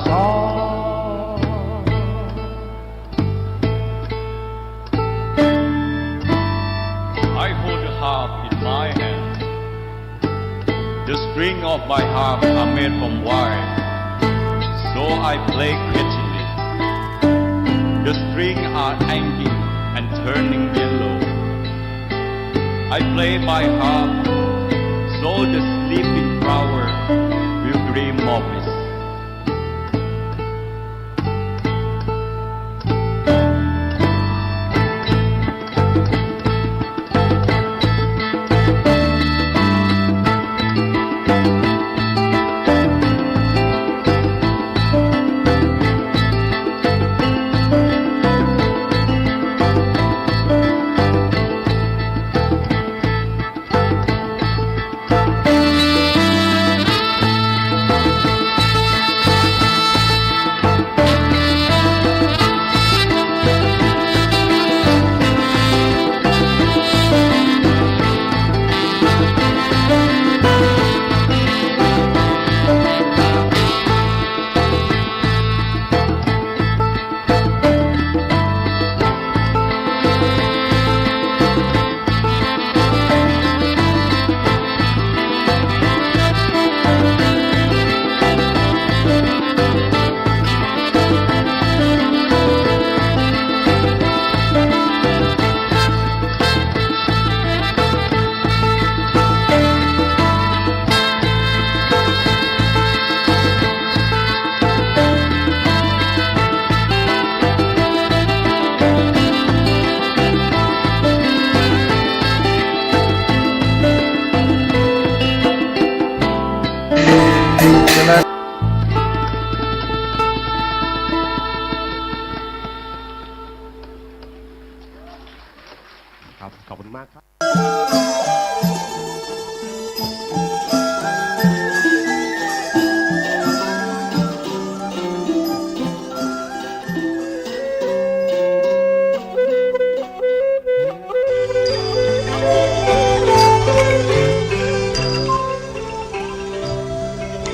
song. I hold a harp in my hand. The string of my harp are made from wire, so I play catchily. The string are hanging and turning yellow. I play my harp, so the sleeping flower will dream of it. ขอบคุณมากครับ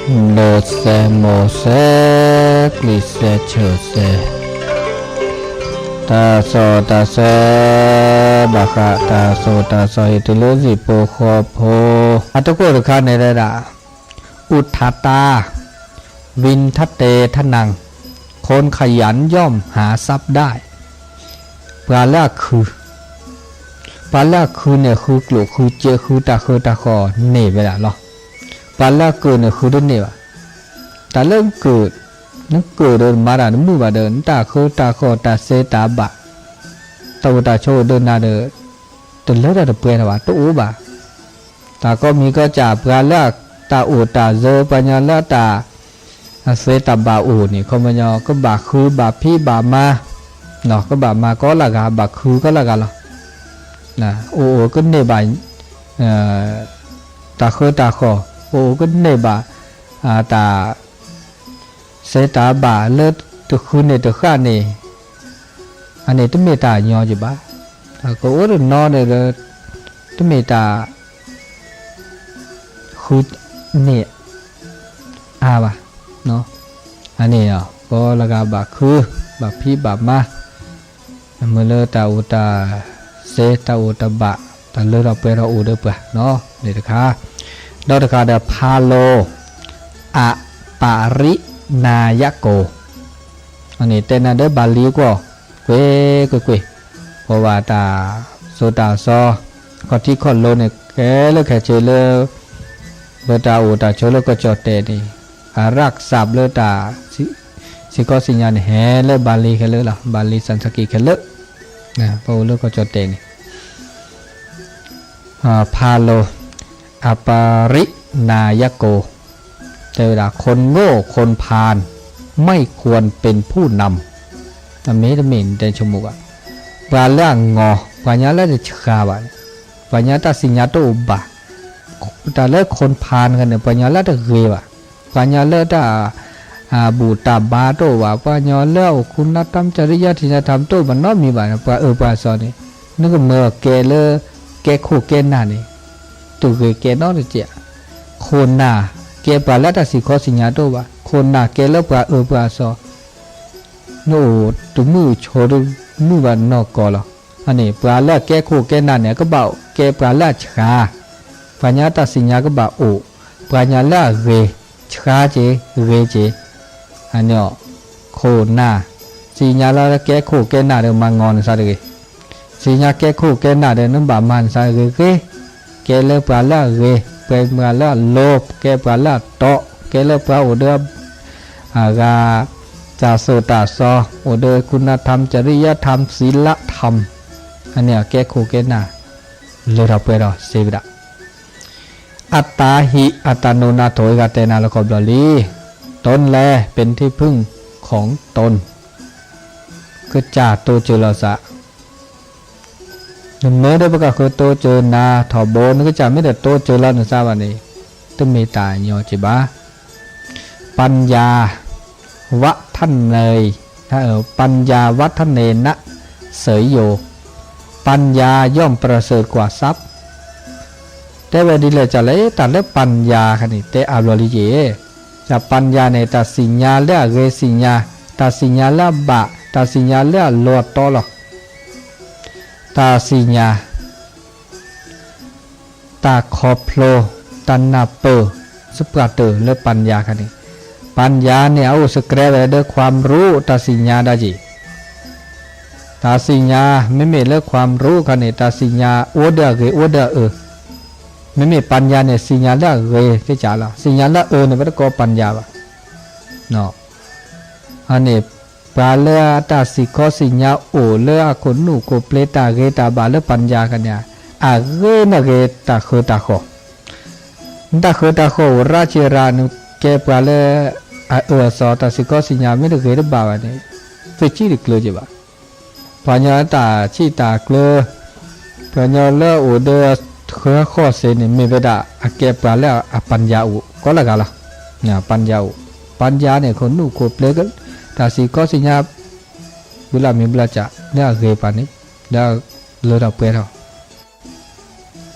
ဒီးစဲမိၢ်စဲ ကျံးစဲဆၢစဲ တၢ်စီတၢ်ဆှံ ဘၣ်ဃးတၢ်စီတၢ်ဆှံဟံၣ်တုၤလၢဟံၣ်ဖိဃီဖိ အတကိၣ်တခါန့ၣ်ဒၣ် อุทธาตา วินทะเตทะนัง คนขยันย่อมหาทรัพย์ได้ ပှၤလၢအခု ပှၤလၢအခုန့ၣ် ဃုကျိၣ်ဃုစ့ဃုတၢ်ဃၢတၢ်ဃီန့ၢ်ဝဲဒၣ်လီၤ. ပှၤလၢအကၢၣ်န့ၣ်ဃုတန့ၢ်ဘၣ်. တၢ်လၢကၢၣ် နကၢၣ်ဒီးမၤတၢ်တမုာ်ဘၣ်ဒီး နတၢ်ဃၢတၢ်ဃီတၢ်စဲတၢ်ဘၣ် တၢ်အိၣ်တၢ်ဆိးအိၣ်ဒီးနၤဒီး တလၢတၢ်တပှဲၤထီၣ်ဘၣ် တအိၣ်ဘၣ်. တၢ်ကိးမံၤကိးစၢ် ပှၤလၢတၢ်အိၣ်တၢ်စၢၤ ပှၤညီလၢတၢ် အစဲတၢ်ဘၣ်အိၣ်န့ၣ် ခီပညီ ကဘၣ်ဃုဘၣ်ဖံးဘၣ်မၤ ကဘၣ်မၤကိးလၢဂၤ ဘၣ်ခုကိးလၢဂၤလီၤ. အိၣ်အိၣ်ကန့ၢ်ဘၣ် တၢ်ဃၢတၢ်ဃီ, အိၣ်အိၣ်ကန့ၢ်ဘၣ် တၢ် စဲတၢ်ဘၣ်လၢတဃုန့ၢ်တဃၣ်န့ၣ် အန့ၣ်တမ့ၢ်တၢ်ညီယဘၣ်. ကအိၣ်တနီၤဒီး တမ့ၢ်တၢ် ဃုန့ၢ်အါဘၣ်. အန့ၣ် ကိးလၢဂၤဘၣ်ခု ဘၣ်ဖံးဘၣ်မၤ မ့ၢ်လၢတၢ်အိၣ်တၢ်စဲ တၢ်အိၣ်တၢ်ဘၣ် တၢ်လၢထီၣ်ပှဲၤထီၣ်အိၣ်ဒီးပှၤန့ၣ်တခါ. ဒီးတခါဒီး ဖးလိၤ အပရိနၢယကိၤ အန့ၣ်တဲနၤဒီးဘၣ်လံကွီၢ် ကွ့ၢ်ကွ့ၢ်ကွ့ၢ်, ပှၤဘၣ်တၢ်စိတၢ်စီ ခီၣ်ထံးခီၣ်လိၤန့ၣ် ခဲလၢာ်ခဲဆ့လၢ လၢတၢ်အိၣ်တၢ်ဆိးလၢကီၢ်ကၠီၣ်တဲာ်န့ၣ် အရၢၣ်စးလၢတၢ် စံးခီစံးညါန့ၣ် ဟဲလၢဘၣ်လံခဲလၢာ်လီၤ. ဘၣ်လံ စၣ်စကံး ခဲလၢာ်, ပအိၣ်လၢကီၢ်ကၠီၣ်တဲာ်န့ၣ် ဖးလိၤ အပရိနၢယကိၤ တဲဝဲဒၣ် คนโง่คนพาล ไม่ควรเป็นผู้นำ အမ့ၢ်တမ့ၢ်န့ၣ် တဲဆိကမိၣ်ဘၣ်. ပှၤလၢအငီၤ ပှၤညီလၢတဆှးဘၣ်န့ၣ် ပှၤညီတၢ်စံးညါတအိၣ်ဘၣ်, တၢ်လၢ คนพาล န့ၣ် ပှၤညီလၢတဂ့ၤဘၣ်, ပှၤညီလၢတၢ် ဘူၣ်တၢ်ဘါတအိၣ်ဘၣ်, ပှၤညီလၢအအိၣ် คุณธรรม จริยธรรม တအိၣ်ဘၣ်နီတမံၤဘၣ်န့ၣ် ပှၤအၢပှၤစီၤန့ၣ် နကမၢအီၤကဲလၢ ကဲခိၣ်ကဲနၢ်န့ၣ် တဂ့ၤကဲနီတစဲး, ခိၣ်နၢ် ကဲပှၤလၢတၢ်စံးခီစံးညါတအိၣ်ဘၣ်, ခိၣ်နၢ်ကဲလၢပှၤအၢပှၤသီ, နအိၣ်တမုၢ်ဆိတမုၢ်ဘၣ်နီၢ်ကီၢ်လီၤ. အန့ၣ် ပှၤလၢအကဲခိၣ်ကဲနၢ်န့ၣ် အကဘၣ်ကဲပှၤလၢအဆှး, ပှၤညါတၢ်စံၣ်ညါကဘၣ်အိၣ်, ပှၤညါလၢအဂ့ၤ, ဆှးက့ၤ, ဂ့ၤက့ၤ, အန့ၣ် ခိၣ်နၢ်, စံၣ်ညါလၢကဲခိၣ်ကဲနၢ်ဒီးမၤငီၤနသးတဂ့ၤ. စံၣ်ညါကဲခိၣ်ကဲနၢ်ဒီး နဘၣ်မၤနသးဂ့ၤဂ့ၤ, ကဲလၢပှၤလၢအဂ့ၤ, ကဲပှၤလၢအလိၤ, ကဲပှၤလၢအတီ, ကဲလၢပှၤအိၣ်ဒီး အဂၤ တၢ်သိၣ်တၢ်သီ, အိၣ်ဒီး คุณธรรม จริยธรรม ศีลธรรม, အန့ၣ်အကဲခိၣ်ကဲနၢ် လၢထီၣ်ပှဲၤထီၣ်စ့ဝဲဒၣ်. အတ္တာဟိ အတ္တန္တေန ထိၣ်အဂၤတဲနၤလၢခီဘျီလံ, တၢ်လၢ เป็นที่พึ่งของตน, ကစၢ်တိစၢၤလီၤသး နမ့ၢ်ဒီးပကဃုတိစၢၤနၤထီဘိ နကစၢ်မ့ၢ်တတိစၢၤလီၤနသးဘၣ်န့ၣ် တမ့ၢ်တၢ်ညီက့ဘၣ်. ปัญญาวัฒเน ปัญญาวัฒเนนะ เสยโย ปัญญาย่อมประเสริฐกว่าทรัพย์ တဲဝဲဒ်လဲၣ်ကလဲၣ် တၢ်လၢ ปัญญา ခါန့ၣ် တဲအါဘျီလံက့ၤ တၢ် ปัญญา န့ၣ် တၢ်သ့ၣ်ညါလၢအဂ့ၤသ့ၣ်ညါ, တၢ်သ့ၣ်ညါလၢအဘၣ်, တၢ်သ့ၣ်ညါလၢအလီၤတီလီၤ. တၢ်သ့ၣ်ညါ, တၢ်ခီဖျိ, တၢ်နၢ်ပၢၢ်, စပှၢ်တၢၢ်လၢ ปัญญา ခါန့ၣ်, ปัญญา န့ၣ် အအိၣ်စကြဲဝဲလၢ ความรู้ တၢ်သ့ၣ်ညါဒၣ်က့ၤ တၢ်သ့ၣ်ညါ မ့မ့ၢ်လၢ ความรู้ ခါန့ၣ် တၢ်သ့ၣ်ညါအိၣ်ဒီးအဂ့ၤအိၣ်ဒီးအအၢ, မ့မ့ၢ် ปัญญา န့ၣ် သ့ၣ်ညါလၢအဂ့ၤကစၢ်လီၤ. သ့ၣ်ညါလၢအအၢန့ၣ် ပတကိး ปัญญา ဘၣ်. အန့ၣ် ပှၤလၢအတၢ်စံၣ်ခီစံၣ်ညါအိၣ်လၢအခိၣ်နူာ်ခိၣ်ပျ့ၤ တၢ်ဂ့ၤတၢ်ဘၣ်လၢ ปัญญา ခါန့ၣ် အဂ့ၤန့ၢ်ဂ့ၤတၢ်ဃၢတၢ်ဃီၣ် နတၢ်ဃၢတၢ်ဃီၣ်အိၣ်ရၣ်ဆံးရၣ် နကဲပှၤလၢအအၢအသီ တၢ်စံၣ်ခီစံၣ်ညါမ့ၢ်တဂ့ၤတဘၣ်ဘၣ်န့ၣ် သုဆံၣ်တကျၢၤက့ၤဘၣ်. ပှၤညီတၢ်ဆံၣ်တၢ်ကျၢၤ, ပှၤညီလၢအအိၣ်ဒီးဃၢဃီၣ်စ့န့ၣ် မ့ၢ်ဝဲဒၣ်အကဲပှၤလၢအ ปัญญา အိၣ်ကိးလၢဂၤလီၤ. ปัญญา အိၣ်, ปัญญา န့ၣ် ခိၣ်နူာ်ခိၣ်ပျ့ၤ တၢ်စံၣ်ခီစံၣ်ညါ ဝံၤလၢမံၤဘျီကၢ် လၢအဂ့ၤပှၤန့ၣ် လၢအလၢထီၣ်ပှဲၤထီၣ်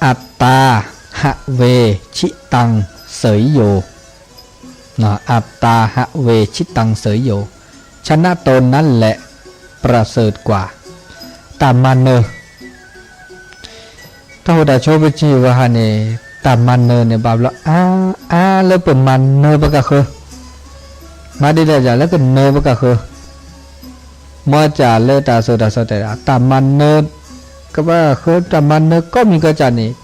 อัตตา หะเว ชิตัง เสยโย อัตตา หะเว ชิตัง เสยโย ชนะตนนั่นแหละประเสริฐกว่า တၢ်မၤနၢၤ တၢ်ဟိၣ်တၢ်ဆိပစံးဝဲဟါန့ၣ် တၢ်မၤနၢၤန့ၣ် ဘၣ်ဘျီအါအါလၢပမၤနၢၤပကဃၢၤ, မၤဒ်လဲၣ်ဒ်လဲၣ်လၢကနၢၤပကဃၢၤ မ့ၢ်ကၢ်လၢတၢ်သိၣ်တၢ်သီတဲဒၣ် တၢ်မၤနၢၤ ကဘၣ်ဃၢ တၢ်မၤနၢၤကိးမံၤကီးကၢ်န့ၣ်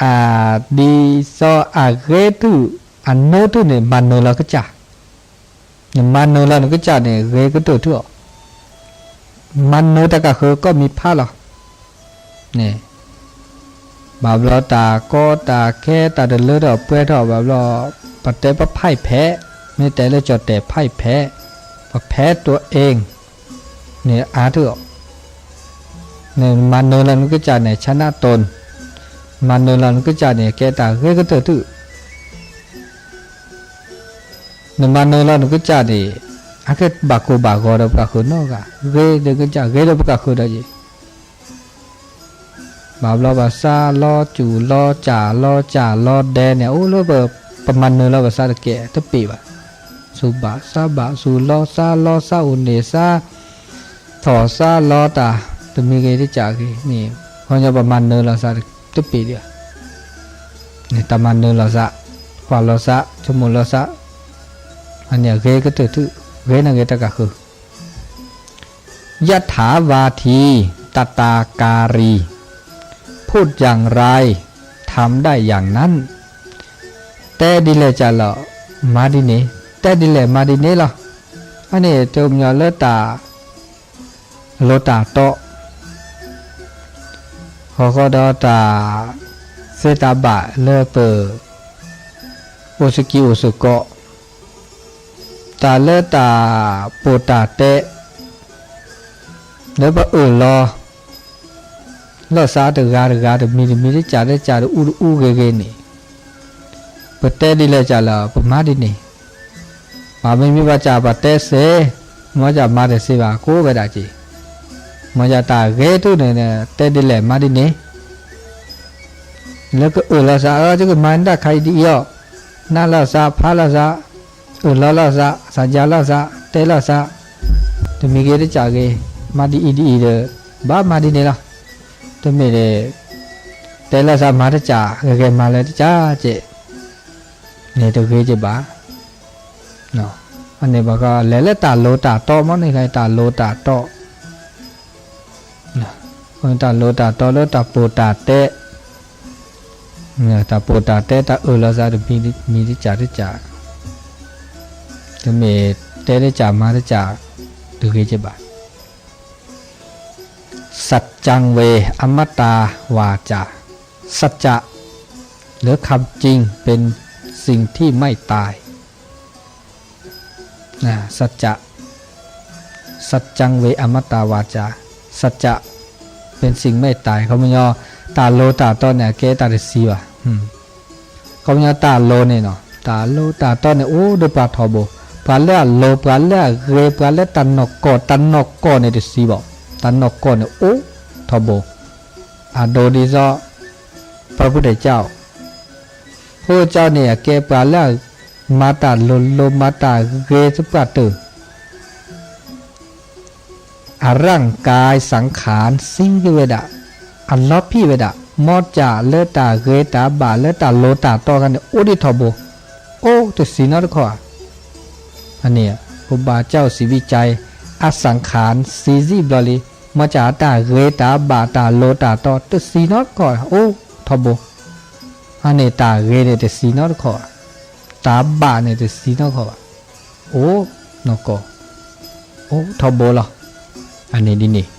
အဒ်သိးအဂ့ၤထူၣ် အနၢထူၣ်န့ၣ် မၤနၢၤလီၤကစၢ်, နမၤနၢၤလီၤနကစၢ်န့ၣ် ဂ့ၤကတၢၢ်ထူၣ်အီၤ, မၤနၢၤတၢ်ကဃၢၤကိးမံၤဖးလီၤ. န့ၣ် ဘၣ်ဘျီတၢ်ကီတၢ်ခဲ တၢ်တလၢထီၣ်ပှဲၤထီၣ်ဘၣ်ဘျီ ပတဲပဖဲးဖဲး, မ့ၢ်တဲလၢကၠီၣ်တဲာ်ဖဲးဖဲး, ပဖဲးတအိၣ် န့ၣ်အါထူၣ်အီၤ, နမၤနၢၤလီၤနကစၢ်န့ၣ် ชนะตน, မၤနၢၤလီၤနကစၢ်န့ၣ် ကဲတၢ်ဂ့ၤကတၢၢ်ထူၣ် နမၤနၢၤလီၤနကစၢ်န့ၣ် အကဘၣ်ကိၢ်ဘၣ်ဂီၤဒီးပကဃၢၤနီတဂၤ, ဂ့ၤဒီးကစၢ် ဂ့ၤဒီးပကဃၢၤဒီးယံၤ, ဘၣ်ဘျီဘၣ်ဆၣ်လီၤစူၣ်လီၤစၢ်လီၤစၢ်လီၤဒဲးန့ၣ် အိၣ်လၢပမၤနၢၤလီၤပသးတကဲးတပ့ၤဘၣ်, စူၣ်ဘၣ်ဆါဘၣ် စူၣ်လီၤဆါလီၤ စါအိၣ်န့ၣ်စါထီၣ်စါလီၤတၢ် တမံၤဂ့ၤတကးဂ့ၤန့ၣ် ခီညီပမၤနၢၤလီၤသးတပ့ၤဒံးဘၣ်. န့ၣ်တၢ်မၤနၢၤလီၤသး, ကွၢ်လီၤသး, ဆိကမိၣ်လီၤသး, အန့ၣ်အဂ့ၤကတၢၢ်ထူၣ်, ဂ့ၤန့ၢ်ဂ့ၤတၢ်ကဃၢၤ ยถาวาที ตถาการี พูดอย่างไร ทำได้อย่างนั้น တဲဒ်လဲၣ်ကၢ်လီၤ မၤဒ်န့ၣ်, တဲဒ်လဲၣ်မၤဒ်န့ၣ်လီၤ. အန့ၣ်တမညီလၢတၢ် လိၣ်တၢ်တီ, ဃီဃီဒီးတၢ်သ့တၢ်ဘၣ်လၢပအိၣ်စကံအိၣ်စကီး, တၢ်လၢတၢ်ပိာ်တၢ်တဲ လၢပအၢၣ်လီၤ လီၤသးတဂၤတဂၤတမံၤတမံၤတကးတကးတအူတအူဂ့ၤဂ့ၤန့ၣ်, ပတဲဒ်လဲၣ်ကၢ်လီၤ ပမၤဒ်န့ၣ်, ပမ့မ့ၢ်ဘၣ်ကၢ်ပတဲသ့, မ့ၢ်ကၢ်မၤတသ့ဘၣ်ကိးဝဲဒၣ်က့ၤ, မ့ၢ်ကၢ်တၢ်ဂ့ၤထူၣ်န့ၣ် တဲဒ်လဲၣ်မၤဒ်န့ၣ် လၢကအၢၣ်လီၤသးအၢ ယကမၤတၢ်ခါအံၤဒ်အံၤအီၤ, နၢ်လီၤသး ဖးလီၤသး, အၢၣ်လီၤလီၤသး, သးယါလီၤသး, တဲလီၤသး, တမံၤဂ့ၤတကးဂ့ၤ, မၤဒ်အံၤဒ်အံၤဒီး ဘၣ်မၤဒ်န့ၣ်လီၤ. တမ့ၢ်ဒီး တဲလီၤသးမၤတကး ဂဲၤဂဲၤမၤလၢတကးကဲး န့ၣ်တဂ့ၤကဲဘၣ်. အန့ၣ်ဘၣ်ဃးလဲၤလၢတၢ်လိၤတၢ်တီမ့ၢ်န့ၣ် တၢ်လိၤတၢ်တီ, တၢ်လိၤတၢ်တီလၢတၢ်ပိာ်တၢ်တဲ, တၢ်ပိာ်တၢ်တဲ တၢ်အၢၣ်လီၤသးတမံၤတကးတကး, တမ့ၢ်တဲတကးမၤတကး တဂ့ၤကဲဘၣ်. စၢ်ကၠၢ်ဝေၢ်အမတၢ်ဝၢ်စၢ်, စၢ်ကၠၢ် လၢ คำจริง เป็นสิ่งที่ไม่ตาย, စၢ်ကၠၢ်, စၢ်ကၠၢ်ဝေၢ်အမတၢ်ဝၢ်စၢ်, စၢ်ကၠၢ် เป็นสิ่งไม่ตาย ခီပညီ တၢ်လိၤတၢ်တီန့ၣ် အကဲတၢ်တဆံဘၣ်. ခီပညီတၢ်လိၤန့ၣ်နီၤ တၢ်လိၤတၢ်တီန့ၣ် အိၣ်ဒီးပှၤထီဘိ, ပှၤလၢအလိၤ ပှၤလၢအဂ့ၤ ပှၤလၢတၢ်နီၢ်ကီၢ် တၢ်နီၢ်ကီၢ်န့ၣ်တဆံဘၣ်, တၢ်နီၢ်ကီၢ်န့ၣ်အိၣ်ထီဘိ, အဒိဒ်သိး พระพุทธเจ้า, ဖိကၠီန့ၣ် အကဲပှၤလၢအမၤတၢ်လိၤလိၤ မၤတၢ်ဂ့ၤသပှၢ်တၢၢ် အရၣ်ကါ สังขาร သံကွံာ်ဝဲဒၣ်, အလီၤပံာ်ဝဲဒၣ်, မ်ကၢ်လၢတၢ်ဂ့ၤတၢ်ဘၣ်လၢတၢ်လိၤတၢ်တီခါန့ၣ် အိၣ်ဒံးထီဘိ, အိၣ်တဆံနီတခီဧါ. အန့ၣ် ครูบาเจ้าศรีวิชัย အ สังขาร သံကွံာ်ဘျီလံ, မ်ကၢ်တၢ်ဂ့ၤတၢ်ဘၣ်တၢ်လိၤတၢ်တီတဆံနီတခီဧါ, အိၣ်ထီဘိ. အန့ၣ်တၢ်ဂ့ၤန့ၣ်တဆံနီတခီဘၣ်, တၢ်ဘၣ်န့ၣ်တဆံနီတခီဘၣ်, အိၣ်နီၢ်ကီၢ်, အိၣ်ထီဘိလီၤ. အန့ၣ်ဒ်န့ၣ်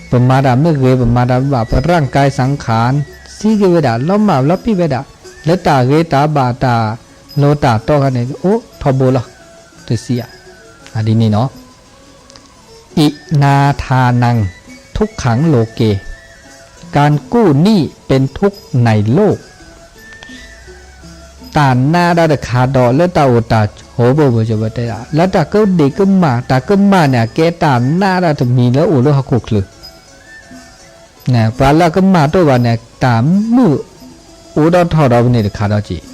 ပမၤတၢ်မ့ၢ်ဂ့ၤ ပမၤတၢ်မ့ၢ်ဘၣ် ပရၣ်ကါ สังขาร သံကွံာ်ဝဲဒၣ် လီၤမၢ်လီၤပံာ်ဝဲဒၣ်, လၢတၢ်ဂ့ၤတၢ်ဘၣ်တၢ်လိၤတၢ်တီခါန့ၣ် အိၣ်ထီဘိလီၤ, တဆံဧါ. အဒ်န့ၣ်နီၤ อินาทานัง ทุกขังโลเก การกู้หนี้เป็นทุกข์ในโลก တၢ်နးဒၣ်တခါဒီးလၢတၢ်အိၣ်တၢ်ဆိးပူၤ ပတဲဒၣ် လၢတၢ်ကဒ့ၣ်ကမၣ် တၢ်ကမၣ်န့ၣ် အကဲတၢ်နးဒၣ်တမံၤလၢအိၣ်လၢဟီၣ်ခိၣ်ချၢ, ပှၤလၢအကမၣ်တအိၣ်ဘၣ်န့ၣ် တၢ်မုာ်အိၣ်ဒီးထီၣ်ဒီးပန့ၣ်တခါဒီးက့ၤ